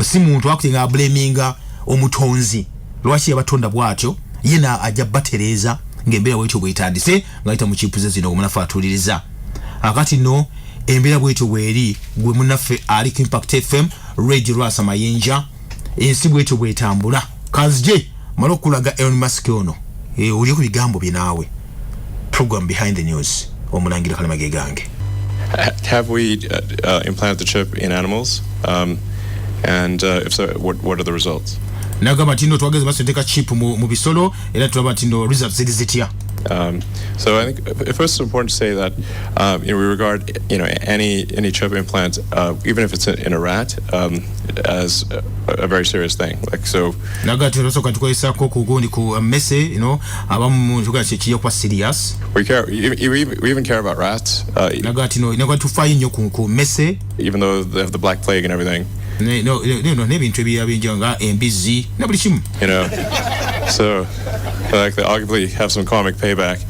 si muntu akuti ng'ablaminga omutonzi lwaki yabatonda bw'atyo, ye na ajja batereeza ng'embeera bwetyo bwetandise ng'ayita mu chip ze zino. Omunaffe atuuliriza, akati nno embeera bwetyo bweri. Gwe munaffe ali ku Impact FM Radio, Lwasa Mayinja, ensi bwetyo bwetambula. Kanzije mala okulaga Elon Musk ono, oli ku bigambo bye naawe. Program Behind the News, omulangira Kalemage gange. Have we implanted the chip in animals? And if so, what are the results? Nagamba nti nno twageze basenteka chip mu bisolo, era tulaba nti nno results ziri zitya. So I think first it's important to say that we regard any chip implant, even if it's in a rat, as a very serious thing. Like so, naga nti twasooka tukozesako ku gundi ku mmese, abamu tugaa kijja kuba serious. We care. We even care about rats, naga nti no naga tufaayo nnyo ku mmese, even though they have the black plague and everything. N'ebintu ebirala bingi nga embizzi na buli kimu. So like they arguably have some karmic payback.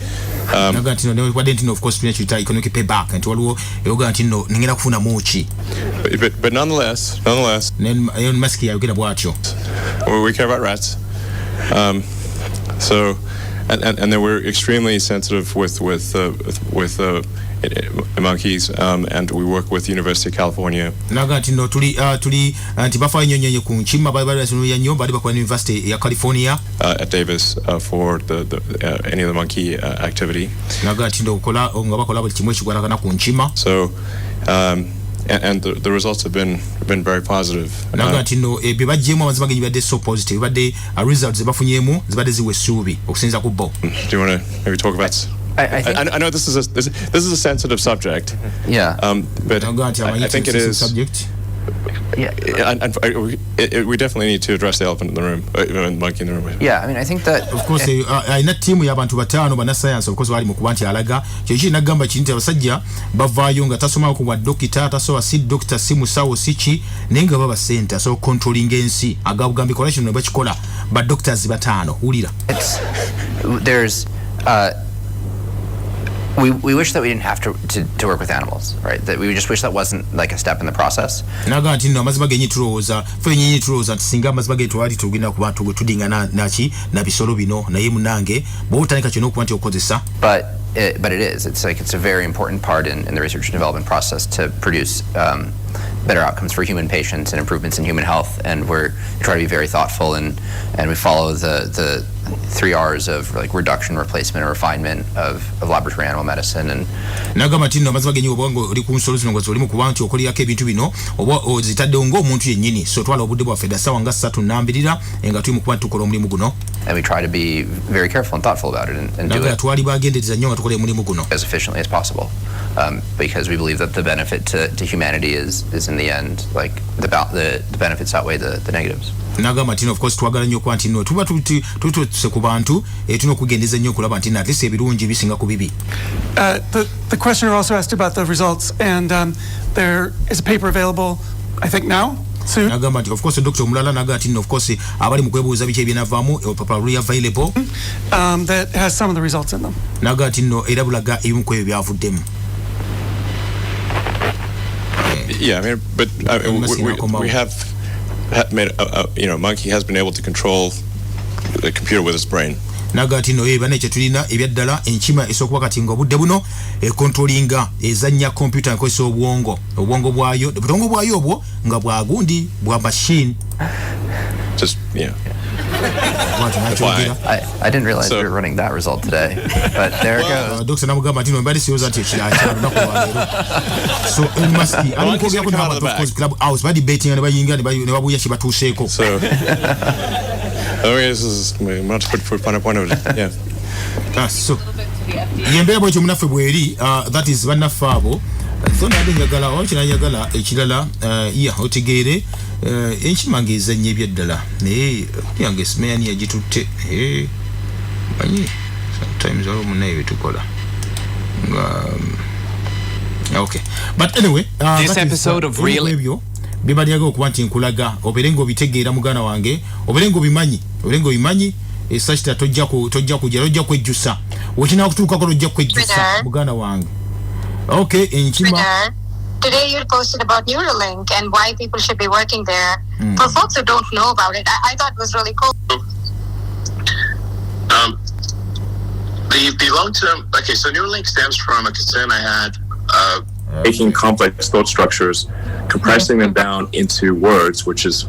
Naga nti no newadde nti no of course tulina kiyita economic payback, nti waliwo eyoga nti no ningenda kufunamu ki. But nonetheless, Elon Musk yayogera bw'atyo. We care about rats. So, and then we're extremely sensitive with in monkeys, and we work with University of California. Naga nti no tuli tuli nti bafaayo nnyo nnyo ku nkima, bali bali nnyo, bali bakola University ya California at Davis for the any of the monkey activity. Naga nti ndokola nga bakola buli kimu ekikwatagana ku nkima. So and the results have been very positive. Naga nti no bye baggyemu amazima genyi bibadde so positive, bibadde results zebafunyemu zibadde ziwa essuubi okusinza ku bo. Do you want to maybe talk about? I I know this is a sensitive subject. Yeah. But I think it is. Subject. Yeah. And we definitely need to address the elephant in the room, the monkey in the room. Yeah, I mean, I think that of course alina ttiimu y'abantu bataano bannasayansi, of course bali mu kuba nti alaga kyekiri nagamba kiri nti abasajja bavaayo nga tasomako ku bwa dokita, tasoba si dokita, si musawo, si ki, naye nga baba ssente asobola controlling ensi agabugambi kola kino ne bakikola ba doctors bataano wulira. There's we wish that we didn't have to work with animals, right? That we just wish that wasn't like a step in the process. Naga nti no amazima genyi tulowooza ffe nyenyi tulowooza nti singa amazima genyi twali tugenda kuba tudinga naki na bisolo bino, naye munange bw'otandika kyonna okuba nti okozesa. But it is. It's like it's a very important part in the research and development process to produce better outcomes for human patients and improvements in human health. And we're trying to be very thoughtful and we follow the 3 R's of like reduction, replacement, and refinement of laboratory animal medicine. And nagamba nti no amazima genyi obwango oli ku nsolo zino nga oli mu kuba nti okolerako ebintu bino oba ozitaddewo ng'omuntu yennyini, so twala obudde bwaffe dda ssaawa nga 3 nambirira nga tuli mu kuba nti tukola omulimu guno. And we try to be very careful and thoughtful about it and do it twali bagendereza nnyo nga tukola omulimu guno as efficiently as possible, because we believe that the benefit to humanity is in the end, like the benefits outweigh the negatives. Nagamba nti of course twagala nnyo okuba nti no tuba tutuse ku bantu tulina okugendeza nnyo okulaba nti at least ebirungi bisinga ku bibi. The questioner also asked about the results, and there is a paper available, I think now. Nagamba nti of course Dr. Omulala naga nti of course abali mu kwebuuza biki ebinavaamu olupapula luli available that has some of the results in them. Naga nti no era bulaga ebimu ku ebyo byavuddemu. Yeah, I mean, but we have made monkey has been able to control the computer with its brain. Naga nti no bana kye tulina ebyaddala enkima esookuba kati nga obudde buno ekontrolinga ezannya computer nkozesa obwongo bwayo, obwongo bwayo obwo nga bwagundi bwa machine. Just yeah. I didn't realize we were running that result today, but there it goes. Dr. Namugamba nti no mbadde siyooza nti ekira lunaku lwaleero. So Elon Musk ali mukwogerako n'abantu of course club house bali debating ne bayinga ne babuuya kye batuuseeko. So this is not to put a point of it. Yeah. So yembeera bwekyo munaffe bweri, that is bannaffe abo. So nabadde njagala oba kinayagala ekirala ya otegeere enkima ng'ezannya ebyaddala naye yange simayani yagitutte manyi sometimes waliwo munnaye byetukola nga okay, but anyway this episode of real ebyo bibalyaga okuba nti nkulaga obeere ng'obitegeera muganda wange, obeere ng'obimanyi esakita tojja kujja tojja kwejjusa wekina kutuukako tojja kwejjusa muganda wange. Okay, enkima. Today you posted about Neuralink and why people should be working there. For folks who don't know about it, I thought it was really cool. The long-term, okay, so Neuralink stems from a concern I had making complex thought structures, compressing them down into words, which is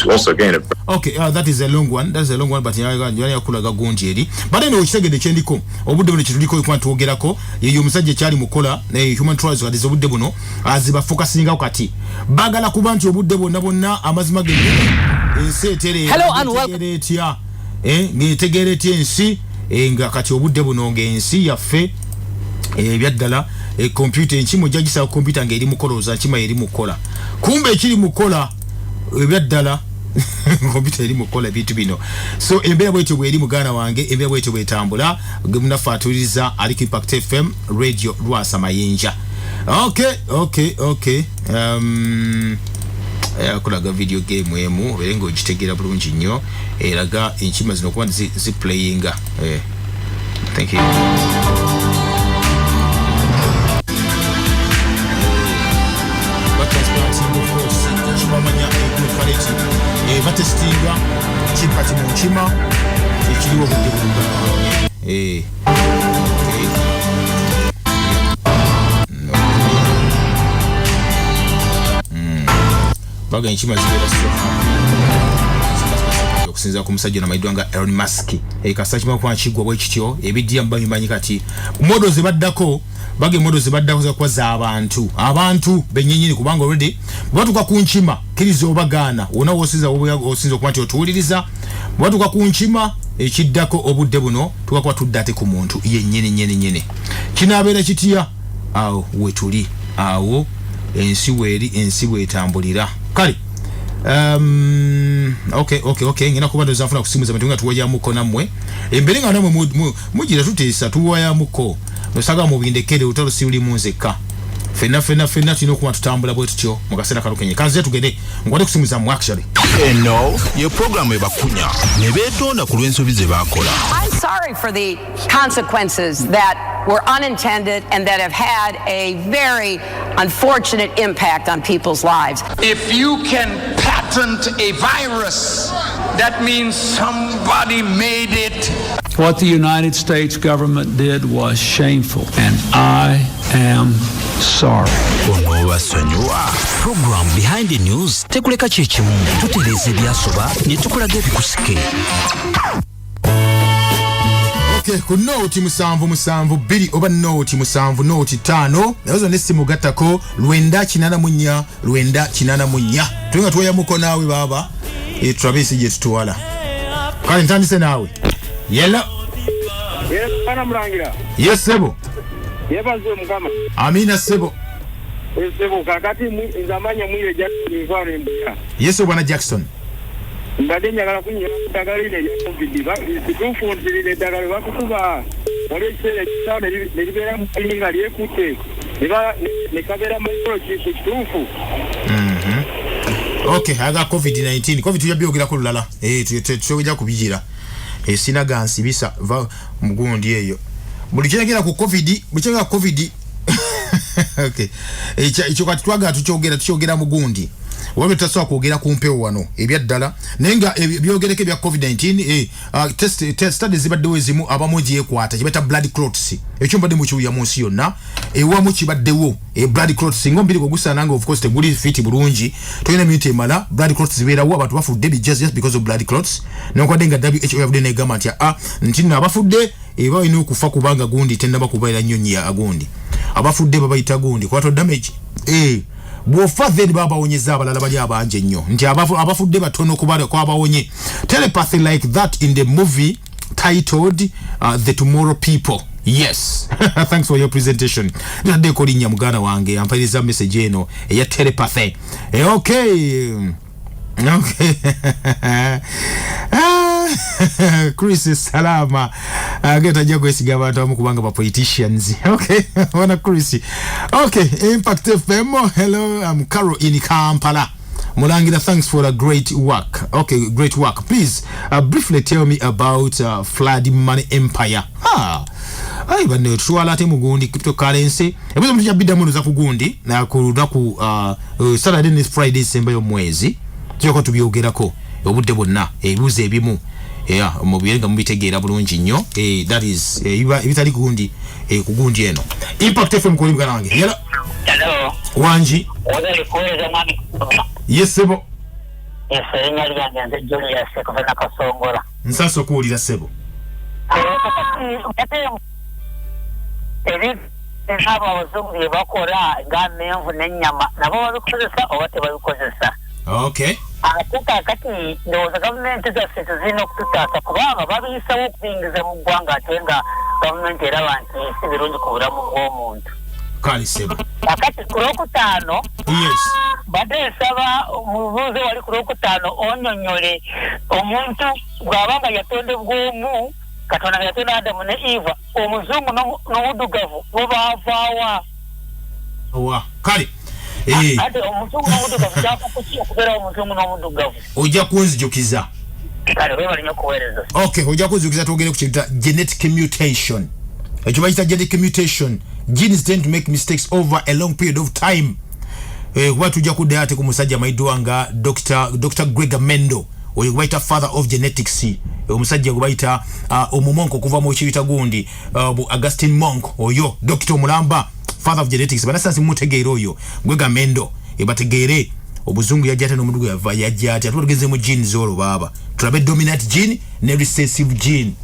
also again a okay, that is a long one. That's a long one, but yakulaga gonji eri. But anyway, okitegedde kyendiko obudde buno kyetuliko okuba twogerako yeyo omusajja kyali mukola human trials kati obudde buno aziba focusinga kati bagala kuba nti obudde bwonna bwonna amazima gennyini ensi etereera etya ng'etegeera etya ensi nga kati obudde buno ng'ensi yaffe ebyaddala computer enkima ojja gisaba computer ng'eri mukolooza nkima eri mukola kumbe ekiri mukola ebyaddala computer eri mukola ebintu bino. So embeera bwetyo bweri muganda wange, embeera bwetyo bwetambula munaffe atuwuliriza ali ku Impact FM Radio Lwasa Mayinja. Okay akulaga video game emu obeere ng'ogitegeera bulungi nnyo eraga enkima zino okuba nti ziplayinga. Thank you. Batestinga kipati mu nkima ekiriwo obudde bulungi. Baga enkima zibeera so okusinziira ku musajja onamanyiddwa nga Elon Musk. Kasita kimaze kuba kiggwa bwe kityo, ebiddira muba bimanyi. Kati model zebaddako, baga model zebaddako zakuba z'abantu, abantu benyinyini, kubanga already bwebatuuka ku nkima, kkiriza oba gaana, wona wosinza osinza okuba nti otuwuliriza, bwebatuuka ku nkima, ekiddako obudde buno tukakuba tudda ate ku muntu yennyini nyini nyini. Kinaabeera kitya? Awo wetuli, awo ensi weeri, ensi bwetambulira. Kale okay, ngenda kuba ndoza nfuna kusimu zammwe nga tuwayamuko nammwe embere nga namwe mugira tuteesa, tuwayamuko nosaga mubindekere. Olutalo si lulimu nzekka, fenna fenna fenna tulina okuba tutambula bwe tutyo mu kaseera kano kenye. Kanze tugende nkwate kusimu zammwe actually. Eno ye pulogulaamu ebakunya ne beetonda ku lw'ensobi ze baakola. I'm sorry for the consequences that were unintended and that have had a very unfortunate impact on people's lives. If you can patent a virus, that means somebody made it. What the United States government did was shameful, and I am sorry. Onoobasonyiwa? Program Behind the News tekuleka kyekimu, tutereeza ebyasoba ne tukulaga ebikusike. Okay, ku nooti 772 oba nooti 7 nooti 5, nazo zonna essimu gattako 984 984. Tuli nga tuwayamuko naawe baaba, tulabe ensi gye tutwala. Kale ntandise naawe yela. Yes, bana Mulangira. Yes, sebo. Yebaze Mukama. Amina, sebo. Sebo, kakati nze amanya Mwire Jackson, nvaano Embuya. Yes, bwana Jackson. Mbadde njagala kunnya eddagala lino erya COVID. Kituufu nti lino eddagala bakukuba wali ekiseera ekisaawo ne libeera mu nga lyekutte ne kabeera microchip, kituufu? Okay, aga COVID-19, COVID tujja byogerako lulala. Tujja kubigira. Sinaga nsibisa va mugundi eyo buli kyengera ku COVID, buli kyengera ku COVID. Okay, ekyo kati twagala tukyogera mugundi wabe tutasobola kwogera ku mpewo wano ebyaddala, naye nga byogereko ebya COVID-19, test studies zibaddewo ezimu, abamu gyekwata kibaita blood clots. Ekyo mbadde mukiwulira mu nsi yonna, ewamu kibaddewo, blood clots singa omubiri gwe gusaana nga of course teguli fit bulungi, tolina immunity emala, blood clots zibeerawo. Abantu bafudde just because of blood clots, newankubadde nga WHO yavudde negamba nti nti nno abafudde balina okufa kubanga gundi tennaba kubeera nnyonyi ya gundi. Abafudde babayita gundi collateral damage. Bw'ofa then baba bawonyeza abalala bali abangi ennyo, nti abafudde batono kwabawonye. Telepathy like that in the movie titled The Tomorrow People. Yes, thanks for your presentation. Ntaddeko linnya muganda wange ampaliriza message eno eya telepathy. Okay. Ah, Chris Salama agenda tajja kwesiga abantu abamu kubanga ba politicians. Okay, wana Chris. Okay, Impact FM. Hello, I'm Carol in Kampala. Mulangira, thanks for a great work. Okay, great work. Please briefly tell me about Flood Money Empire. Ah. Ai banne, tutwala ate mugundi cryptocurrency. Ebizo mutujja biddamu luza ku gundi na ku lunaku Saturday ne Friday sembayo mwezi. Tujja tubyogerako obudde bwonna, ebibuuzo ebimu, yeah, mubire nga mubitegeera bulungi nnyo. That is ebitali gundi, ku gundi eno Impact FM kuli muganda wange. Yala. Hello. Wangi. Wabali kuweereza mwami. Yes, sebo. Yes, erinnya lyange nze Julius kuva Nakasongola. Nsasa okuwulira, ssebo. Ate ebintu abo abazungu bye bakola nga amenvu n'ennyama, nabo babikozesa oba tebabikozesa? Okay. Ate kaakati ndowooza gavumenti zaffe tezirina okututaasa kubanga babiyisawo okubiyingiza mu ggwanga, ate nga gavumenti eraba nti si birungi ku bulamu bw'omuntu. Kale, ssebo. Kakati ku Lwokutaano Yes. badde nsaba mubuuze wali ku Lwokutaano onyonyole omuntu bw'aba nga yatondebwa omu, Katonda nga yatonda Adamu ne Eva, omuzungu n'omuddugavu bo baavaawa? Wa kale. Ate omuzungu n'omuddugavu kyava kuki okubeerawo omuzungu n'omuddugavu? Ojja kunzijukiza. Kale, webale nnyo okuweereza. Okay, ojja kunzijukiza twogere ku kintu genetic mutation. Ekyo bayita genetic mutation. Genes tend to make mistakes over a long period of time. Kuba tujja kuddayo ate ku musajja amanyiddwa nga Dr. Gregor Mendel, oyo gwe bayita father of genetics. Omusajja gwe bayita omumonk okuva mu kibita gundi, Augustin Monk, oyo dokita omulamba, father of genetics. Banasansi mumutegeera oyo Gregor Mendel, bategeere. Omuzungu yajja atya n'omuddugavu yajja atya? Tuba tugenze mu genes olwo baaba tulabe dominant gene ne recessive gene.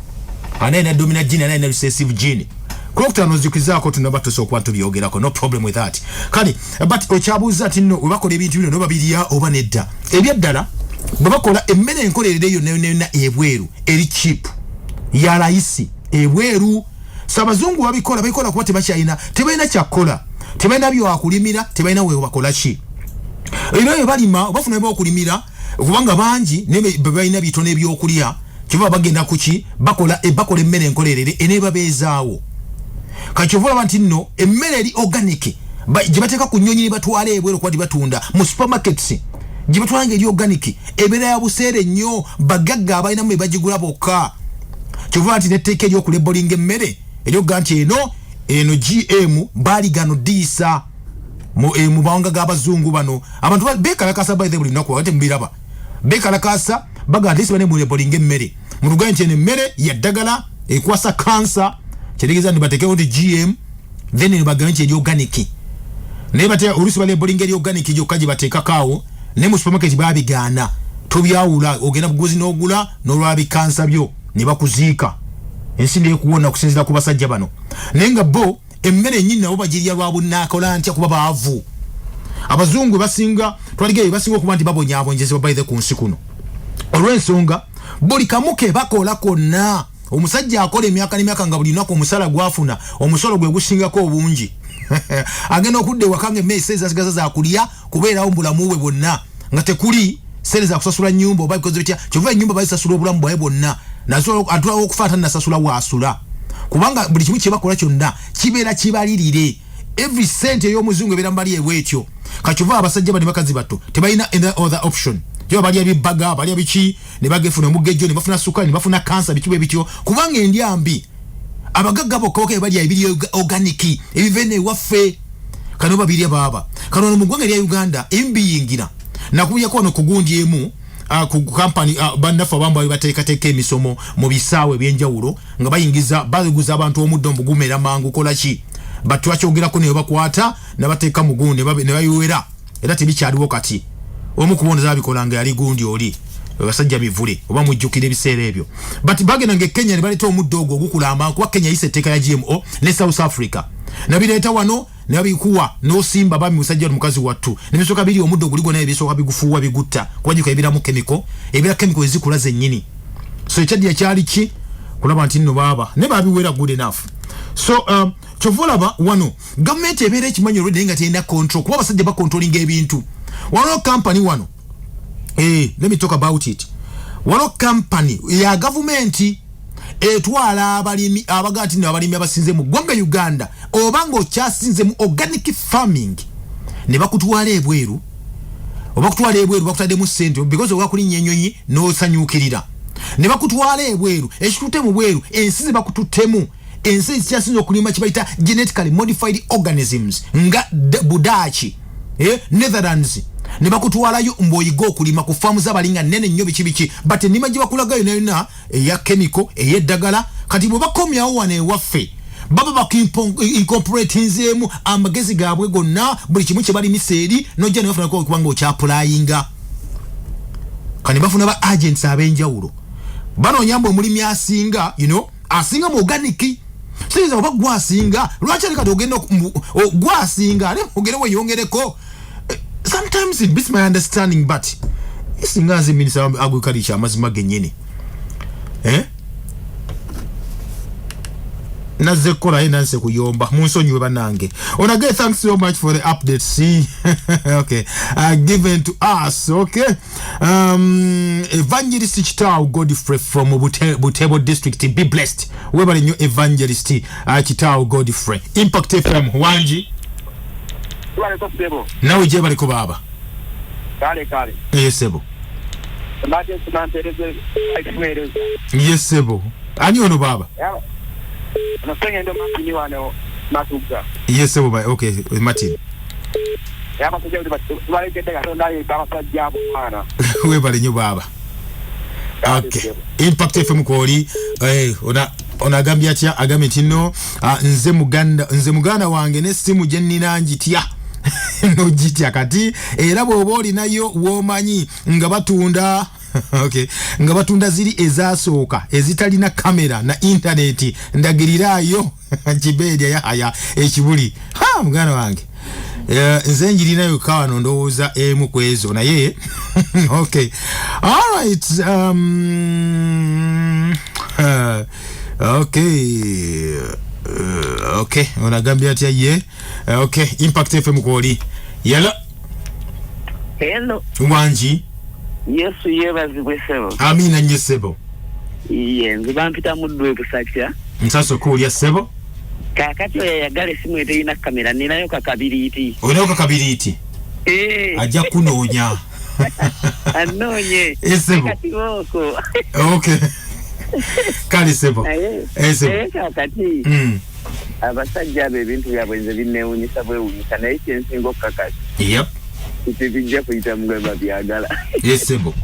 Ani alina dominant gene, ani alina recessive gene? Ku Lwokutaano nzijukizaako, tunaba tusobola okuba tubyogerako, no problem with that. Kale, but okyabuuza nti nno webakola ebintu bino nobabirya oba nedda. Ebyaddala bwe bakola emmere enkolerere yonna yonna yonna ebweru eri cheap, ya layisi ebweru. So abazungu babikola, babikola kuba tebakyalina, tebalina kyakukola, tebalina byakulimira, tebalina webakola ki. Era bwe balima bafuna byokulimira, kubanga bangi naye balina bitono ebyokulya. Kyova bagenda kuki, bakola bakola emmere enkolerere eneebabeezaawo. Kati kyova olaba nti nno emmere eri organic gye bateeka ku nnyonyi ne batwala ebweru kuba tibatunda mu supermarkets, gye batwala nga eri organic ebeera ya buseere nnyo, bagagga abalinamu be bagigula bokka. Kyova nti netteeka eryokulebolinga emmere eryokuga nti eno GM baaligano ddiisa mu mawanga g'abazungu bano. Abantu bekalakasa by the buli lunaku, ate mubiraba bekalakasa, baga nti bane mulebolinga emmere, mulugaye nti eno emmere ya ddagala ekwasa kansa. Kyetegeeza nti batekewo nti GM, then bagambe nti eri organic. Naye bate oluusi balebolinga eri organic gyokka gye bateekako awo, naye mu supermarket babigaana, tobyawula, ogenda buguzi n'ogula n'olwala bikansa byo ne bakuziika, ensi nekuwona okusinziira ku basajja bano. Naye nga bo emmere ennyini nabo bagirya lwa bunaakola ntya, kuba baavu. Abazungu basinga twaligeyo basinga okuba nti babonyaabonyezebwa by the ku nsi kuno, olw'ensonga buli kamu ke bakola konna. Omusajja akola emyaka n'emyaka nga buli lunaku omusala gwafuna omusolo gwe gusingako obungi, agenda okudda ewaka nga emmere sente zasigaza zakulya kubeerawo mu bulamu bwe bwonna, nga tekuli sente zakusasula nnyumba oba bikoze bitya. Kyova ennyumba bazisasula obulamu bwabe bwonna, atulawo okufa atanasasula waasula, kubanga buli kimu kyebakola kyonna kibeera kibalirire. Every cent ey'omuzungu ebeera mubali ebwetyo. Kakyova abasajja bano bakazi batto tebalina any other option. Yo balya bibaga, balya biki, ne bagefuna omugejjo, ne bafuna sukali, ne bafuna kansa, biki bwe bityo, kubanga endya mbi. Abagagga bokka bokka balya ebiri organic ebiva eno ewaffe, kano babirya baaba. Kano ono mu ggwanga erya Uganda ebimu biyingira. Nakubiyako wano ku gundi emu, ku kampani, bannaffe abamu bali bateekateeka emisomo mu bisaawe ebyenjawulo nga bayingiza, baguza abantu omuddo mbu gumera mangu kola ki, but twakyogerako ne bakwata nabateeka mu gundi ne bayiwera, era tebikyaliwo kati. Omu ku bonda zabikola nga yali gundi oli abasajja bivule, oba mujjukira ebiseera ebyo. But bagenda nga e Kenya ne baleeta omuddo ogwo ogukula amangu, kuba Kenya yise etteeka ya GMO ne South Africa, nabireeta wano ne babikuwa n'osimba. Bami musajja mukazi wattu ne bisooka biri omuddo guli gwonna, ebisooka bigufuuwa bigutta, kuba giko ebiramu chemical, ebira chemical ezikula zennyini. So ekyaddira kyali ki kulaba nti nno baaba ne babiwera good enough. So kyova olaba wano gavumenti ebeera ekimanyi olwedde nga terina control, kuba abasajja bakontrolinga ebintu. Waliwo kampani wano, let me talk about it. Waliwo kampani ya gavumenti etwala abalimi, abaga nti abalimi abasinze mu ggwanga Uganda oba ng'okyasinze mu organic farming, ne bakutwala ebweru, oba kutwala ebweru bakutaddemu ssente because oba kulinnya ennyonyi n'osanyuukirira, ne bakutwala ebweru. Ekitutte mu bweru, ensi ze bakututtemu, ensi ezikyasinza okulima kibayita genetically modified organisms nga Budaaki, Netherlands, ne bakutwalayo mbw'oyiga okulima ku faamu z'abalinga nnene nnyo biki biki, but ennima gye bakulagayo nayona eya chemical, ey'eddagala. Kati bwe bakomyawo wano ewaffe, baba baincorporatinzeemu amagezi gaabwe gonna, buli kimu kye balimisa eri nojja ne bafuna kubanga okyapulayinga. Kati bafuna ba agents ab'enjawulo, banoonya mbu omulimi asinga, asinga mu organic. Siyinza oba gwe asinga, lwaki ate kati ogenda gwe asinga ate ogende weyongereko? Sometimes it beats my understanding, but singa nze minisita wa agriculture, amazima gennyini, Nazze kukola ye nanse kuyomba, munsonyiwe bannange. Onage, thanks so much for the update. See, okay, given to us. Okay, Evangelist Kitaawo Godfrey from Butebo district, be blessed. Webale nnyo Evangelist Kitaawo Godfrey. Impact FM, wangi? Tubaleko ssebo. Nawe gye baliko baaba. Kale kale. Ye ssebo. Mbadde nsima mpeereze kuweereza. Ye ssebo, ani ono baaba? Ono Sengendo Martin wano Matugga. Ye ssebo ba, okay Martin. Abasajja tubalekedde Katonda yeka abasajja abo mwana. Webale nnyo baaba. Okay, Impact FM kwoli. Ona ono agambye atya? Agambye nti no, nze muganda wange n'essimu gye nnina njitya. Nogitya kati era bw'oba olinayo w'omanyi nga batunda, okay, nga batunda ziri ezasooka ezitalina kamera na intaneti, ndagirirayo Kibeerya Yahaya ekibuli. Ha, muganda wange, nze njirinayo kawano, ndowooza emu ku ezo naye. Okay, alright, okay, okay, onagambye atya ye? Okay, Impact FM kwoli. Yala. Hello. Wangi. Yesu yeebazibwe, ssebo. Amina nnyo, ssebo. Ye nze bampita Muddu Ebusakya. Nsasa okuwulya, ssebo. Kaakati oyo ayagala esimu eterina kamera, ninayo kakabiriiti. Olinayo kakabiriiti? Eh. Ajja kunoonya. Anoonye. Eh, ssebo. Katibooko. Okay, kale ssebo. Naye Eh, ssebo. naye kaakati abasajja abo ebintu byabwe nze binneewunyisa bwewunyisa, naye kyensinga okukakasa nti bijja kuyita mu gwe babyagala. Yes, ssebo.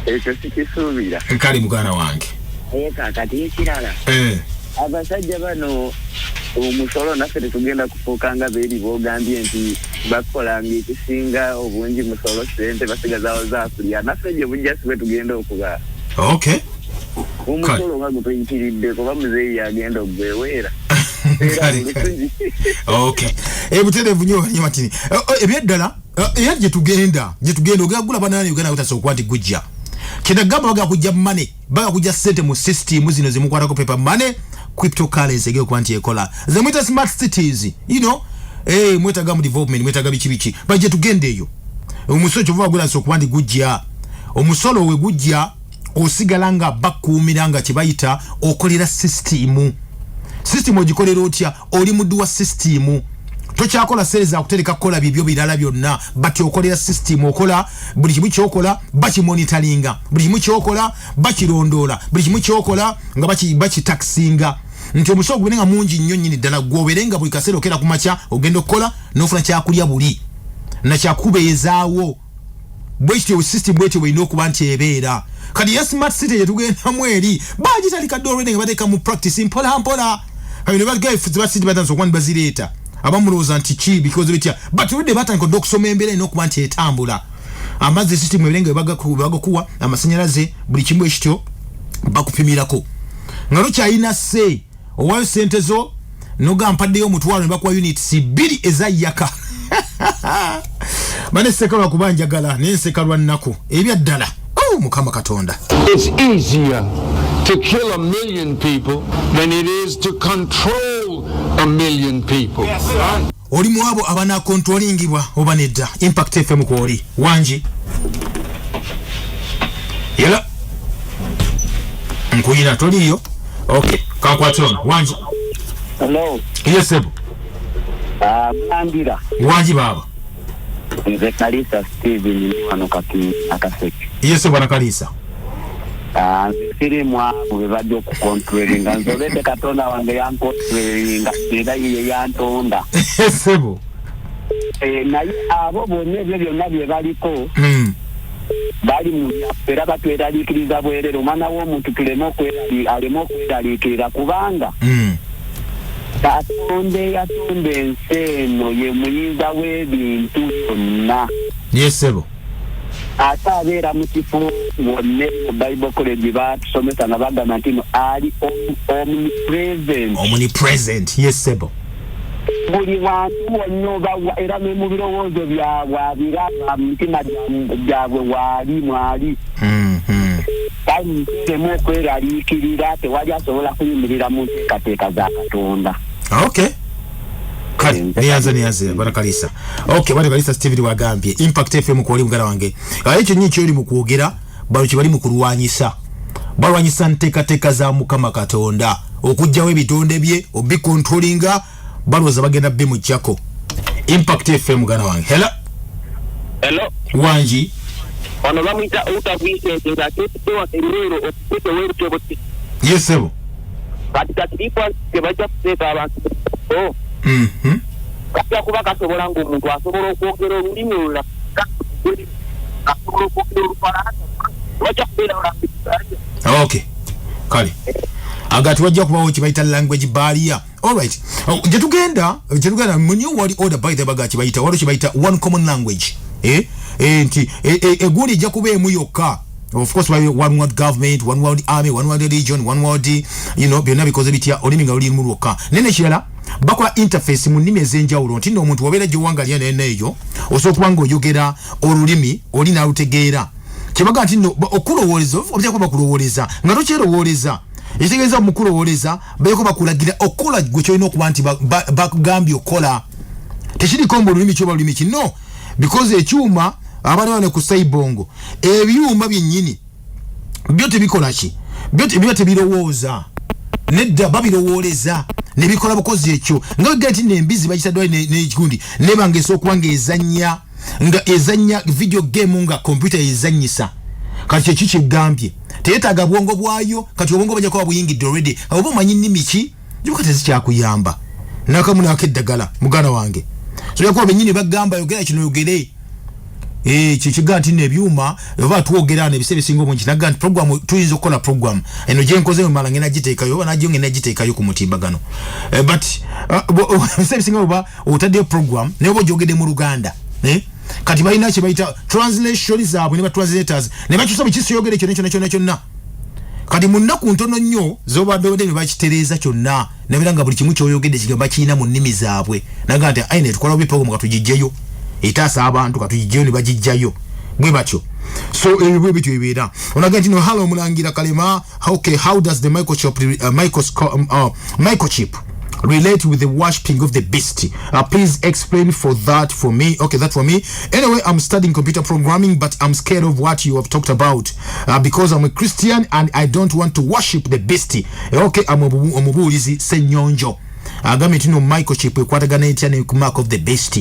Ekyo sikisuubira. Kale muganda wange. Naye kaakati ekirala, abasajja bano omusolo, naffe tetugenda kufuuka nga beeri boogambye nti bakolanga ekisinga obungi musolo, sente basigazawo zakulya. Naffe gye bujja si bwe tugenda okuba. Omusolo nga gutuyitiridde, kuba muzeeyi yagenda okugweweera. Kale. Okay, ebutereevu nnyo nnyo, Martin. Ebyeddala, era gye tugenda ogenda kugula banana Uganda kutasa okuba nti gujja kyenagamba baga kujja money, baga kujja sente mu system zino zimukwatako, paper money, cryptocurrency egenda okuba nti ekola ze mwita smart cities, mwetaga mu development, mwetaga biki biki, bajje tugenda eyo. Omusolo kyova bagula okuba nti gujja, omusolo we gujja osigala nga bakuumira nga kyebayita okolera system. System ogikolera otya? Oli muddu wa system, tokyakola sente zakutereka kukola bibyo birala byonna, but okolera system. Okola buli kimu kyokola bakimonitoringa, buli kimu kyokola bakirondoola, buli kimu kyokola nga bakitaxinga nti omusolo gubere nga mungi nnyo nnyini ddala, gwobere nga buli kaseera okera ku makya ogenda okukola n'ofuna kyakulya buli nakyakubeezaawo. Bwekityo system bwetyo bwelina okuba nti ebeera. Kati ya smart city gyetugendamu eri bagitalika dda already nga bateeka mu practice mpola mpola. Kati ne baga city batandise okuba nibazireeta, abamulowooza nti ki bikoze bitya, but already batandika dda okusoma embeera erina okuba nti etambula. Amazzi system ebeere nga bagakuwa, amasanyalaze, buli kimu ekityo bakupimirako nga tokyalina se owayo sente zo noga mpaddeyo 500 ne bakuwa units 2 eza yaka. Bane seka lwakuba njagala naye nseka lwa nnaku ebyaddala. Oh, Mukama Katonda. It's easier to kill a million people than it is to control a million people. Oli mu abo abanakontrolingibwa oba nedda? Impact FM kwoli. Wangi. Yala, nkuyina, toliiyo. Okay, kankwate ono. Wangi. Hello. Yes, sebo. Ah, Mulangira. Wangi baaba. Nze Kalisa Steven, ndi wano kati Akaseke. Yes, bwana Kalisa. Ah, nze siri mu abo be bajja okukontrolinga. Nze olwedde Katonda wange yankontrolinga era ye yantonda. Sebo. Eh, naye abo bonna ebyo byonna bye baliko bali mu byaffe era batweraliikiriza bwerere. Omwana w'omuntu tuleme aleme okweraliikirira kubanga Katonda eyatonda ensi eno ye muyinza w'ebintu byonna. Yes, sebo. Ate abeera mu kifo wonna. Mu Bible College batusomesa nga bagamba nti no ali omnipresent. Omnipresent, yes, sebo. Buli wantu wonna oba era ne mu birowoozo byabwe abiraba, mu mitima gyabwe waali mwali. Kale nteremu okweraliikirira, tewali asobola kuyimirira mu nteekateeka za Katonda. Okay, kale neyanza neyanze bwana Kalisa. Okay, bwana Kalisa Steven wagambye. Impact FM kwoli, muganda wange. Aye ekyo nyi kyoli mu kwogera, bano kye bali mu kulwanyisa, balwanyisa nteekateeka za Mukama Katonda okugjawo ebitonde bye obikontrolinga, balowooza bagenda bimuggyako. Impact FM, muganda wange, hello. Hello. Wangi. Ono bamuyita Uta Vincent nga ateekeddwa Erwero okukute w'Erutoboti. Yes, sebo. Kati kakiripa tebajja kuteeka abantu o kajja kuba kasobola ng'omuntu asobola okwogera olulimi olulala, asobola okwogera Olufalansa, bajja kubeera language. Okay, kale agati wajja kubawo kye bayita language barrier. Alright, gyetugenda mu New World Order, by the baga kibayita, waliwo kibayita one common language, nti egundi ejja kuba emu yokka. Of course, one world government, one world army, one world religion, one world, byonna bikoze bitya, olulimi nga luli lumu lwokka. Naye nekirala, bakola interface mu nnimi ez'enjawulo, nti nno omuntu wabeera gy'owangalira naye neeyo osobola okuba ng'oyogera olulimi oli n'alutegeera. Kyebaga nti nno okulowooleza, oteekwa bakulowooleza nga tokyerowooleza, ekitegeeza mukulowooleza beeko bakulagira okukola gwe kyolina okuba nti bakugambye okukola. Tekiriko mbu olulimi kyoba lulimi ki, no, because ekyuma abaana bano ku saibongo, ebyuma byennyini byo tebikola ki, byo tebirowooza nedda, babirowooleza ne bikola bukozi. Ekyo nga bwe nti n'embizi bagitaddewo n'ekigundi neba nga esobola okuba ng'ezannya, nga ezannya video game nga kompyuta ezannyisa. Kati kyeki kyegambye teyetaaga bwongo bwayo. Kati obwongo bajja kuba buyingidde already, oba omanyi nnimi ki jibuka tezikyakuyamba nakamu nakeddagala. Muganda wange, so yakuba bennyini bagamba yogera kino, yogere kyekigaa nti nebyuma oba twogera ebiseera ebisinga obungi naga nti program tuyinza okukola, program eno gyenkoze mala ngenda giteekayo oba najyo ngenda giteekayo ku mutimbagano. But ebiseera ebisinga oba otaddeyo program naye oba ogyogedde mu Luganda, kati balina kye bayita translation zaabwe ne ba translators ne bakyusa buli kisiyogere kyonna kyonna kyonna kyonna. Kati mu nnaku ntono nnyo zobadde obadde ne bakitereeza kyonna, nabeera nga buli kimu kyoyogedde kigamba kirina mu nnimi zaabwe. Naga nti aine tukola bubi, program katugijjeyo etaasa abantu, katugijjeyo, ne bagijjayo bwe batyo. So ebyo bwe bityo bibeera. Onaga nti no, hello Mulangira Kalema. Okay, how does the microchip relate with the worshiping of the beast? Please explain for that for me. Okay, that for me. Anyway, I'm studying computer programming, but I'm scared of what you have talked about because I'm a Christian and I don't want to worship the beast. Okay, I'm omubuulizi Senyonjo. Agambye nti no, microchip ekwatagana etya ne mark of the beast?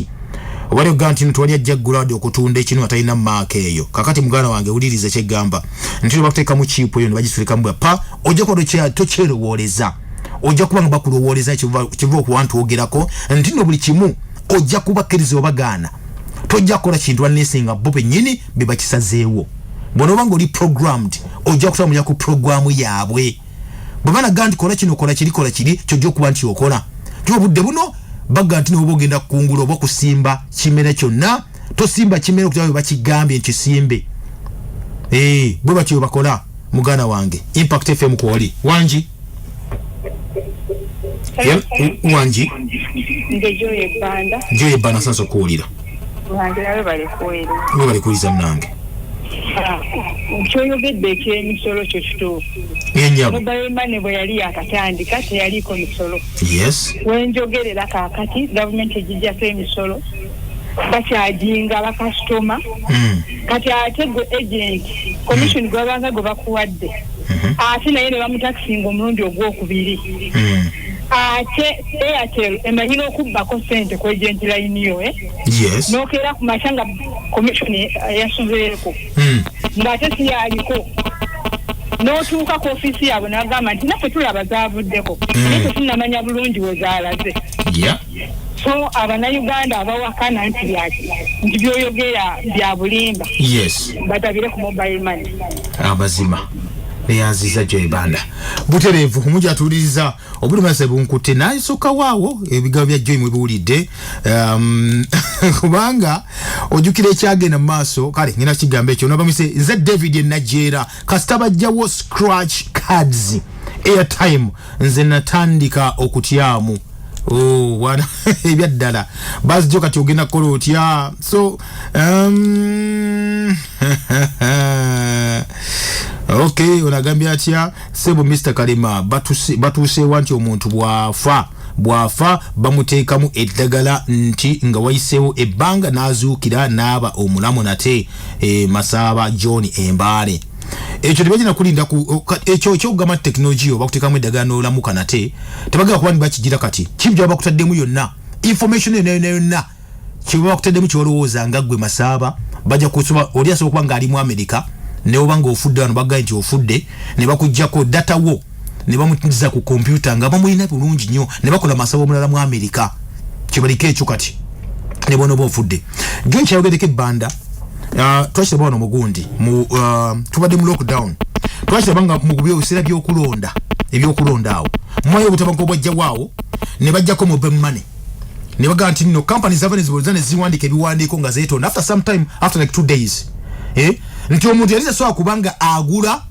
Obali ogamba nti no tewali ajja ggulwadde okutunda ekinu atalina mark eyo. Kakati muganda wange, wuliriza kyeggamba nti bakuteekamu chip eyo ne bagisulikamu bwa pa, ojja kuba tokyerowooleza, ojja kuba nga bakulowooleza. Kiva okuba ntwogerako nti nno buli kimu ojja kubakkiriza obagaana, tojja kukola kintu unless nga bo bennyini be bakisazeewo. Bw'onooba nga oli programmed, ojja kutambulira ku programu yaabwe. Bwe balaga nti kola kino, kola kiri, kola kiri, kyojja okuba nti okola. Ti obudde buno baga nti noba ogenda kukungula oba okusimba kimera kyonna, tosimba kimera okutaba bwe bakigambye nti simbe. Bwe batyo bwe bakola. Muganda wange, Impact FM kwoli, wangi? Wangi? Nze Joyo Ebbanda. Joyo Ebbanda, sansa okuwulira. Mulangira, webale kuweereza. Webale kuwuliza munange. Kyoyogedde ekyemisolo kyo kituufu. Yenyabo. Mobile money bwe yali yakatandika teyaliiko misolo. Wenjogerera kaakati gavumenti egijjako emisolo, bakyajinga bakasitoma. Kati ate gwe agent, commission gwabanga gwe bakuwadde, ate naye ne bamutakisinga omulundi ogwokubiri. Ate Airtel emanyi n'okubbako sente ku agent line yo, eh? Nokeera ku makya nga commission yasuzeeko, ng'ate si yaliko. N'otuuka ku ofiisi yaabwe n'agamba nti naffe tulaba zaavuddeko, naye tetunnamanya bulungi we zaalaze. So Abannayuganda abawakana nti byaki nti byoyogera bya bulimba, batabire ku mobile money. Amazima, neyanziza Joy Banda butereevu. Omungi atuwuliriza obulumase bunkutte nasooka waawo ebigambo bya Joy mwebiwulidde, kubanga ojjukira ekyagenda mu maaso. Kale ngenda kigambo ekyo nabamise nze David Enajeera. Kasita bajjawo scratch cards airtime, nze natandika okutyamu. Oh, wana ebyaddala bazijjo, kati ogenda kukola otya? So okay, onagambye atya sebo Mr Kalema? Batuusewa nti omuntu bw'afa bamuteekamu eddagala nti nga wayiseewo ebbanga n'azuukira n'aba omulamu nate. Masaaba John Embaale, ekyo tebagenda kulinda ekyo ekyokugamba nti tekinologiya oba kuteekamu eddagala n'olamuka nate, tebagenda kuba nibakigira. Kati kibi gyaba bakutaddemu yonna information yonna yonna yonna kyeba bakutaddemu kyolowooza nga ggwe Masaaba, bajja kusoba. Oli asobola okuba ng'ali mu America, ne oba ng'ofudde wano, bagambye nti ofudde, ne bakugjako data wo ne bamutiza ku kompyuta nga bamulina bulungi nnyo, ne bakola Masaba omulala mu America kibaliko ekyo. Kati ne bona oba ofudde jo nkyayogeddeko ebbanda. Twakiraba wano mugundi mu tubadde mu lockdown, twakiraba nga mu biseera byokulonda, ebyokulonda awo mwayo obutabanguko bwajjawaawo. Ne bajjako mobile money, ne bagamba nti nno companies zava ne ziwandiika ebiwandiiko nga zeetonda after some time, after like 2 days, eh? Nti omuntu yali tasobola kubanga agula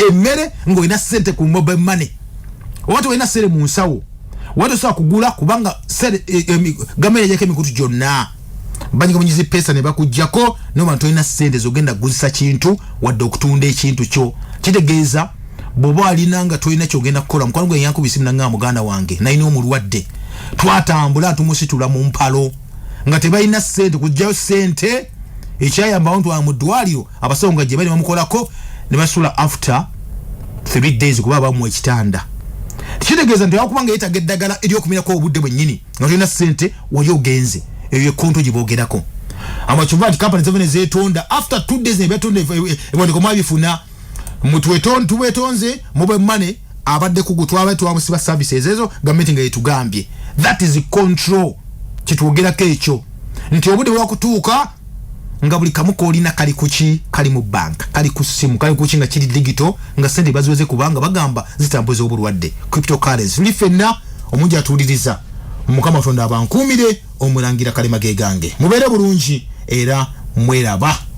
emmere ng'olina sente ku mobile money, oba tolina sente mu nsawo, oba tosobola kugula kubanga gavumenti yajjako emikutu gyonna, banyiga bunyizi pesa ne bakugjako, noba tolina sente zogenda kuguzisa kintu wadde okutunda ekintu kyo. Kitegeeza bw'oba alina nga tolina kyogenda kukola. Mukwano gwe yankuba isimu nanga, "Muganda wange nalina omulwadde, twatambula tumusitula mu mpalo nga tebalina sente kugjayo sente." Ekyayambawo ntwala mu ddwaliro, abasawo nga gye bali bamukolako ne basula after 3 days kuba bamuwa ekitanda. Kitegeeza nti wakubanga yeetaaga eddagala eryokumirako obudde bwennyini nga tolina sente, wali ogenze. Eyo ekonto gye boogerako amakyova nti kampani zava ne zeetonda after 2 days, ne betonda ebiwandiiko mwabifuna. Tubwetonze, mobile money abadde kugu twaba twamusiba services ezo gavumenti nga yetugambye. That is control kitwogerako ekyo, nti obudde bwakutuuka nga buli kamu koolina kali kuki? Kali mu banka, kali ku simu, kali kuki nga kiri digital, nga sente baziweze kubanga bagamba zitambuza obulwadde, cryptocurrency. Tuli ffenna omungi atuwuliriza, Mukama Katonda abankuumire. Omulangira Kalema gegange, mubeere bulungi era mweraba.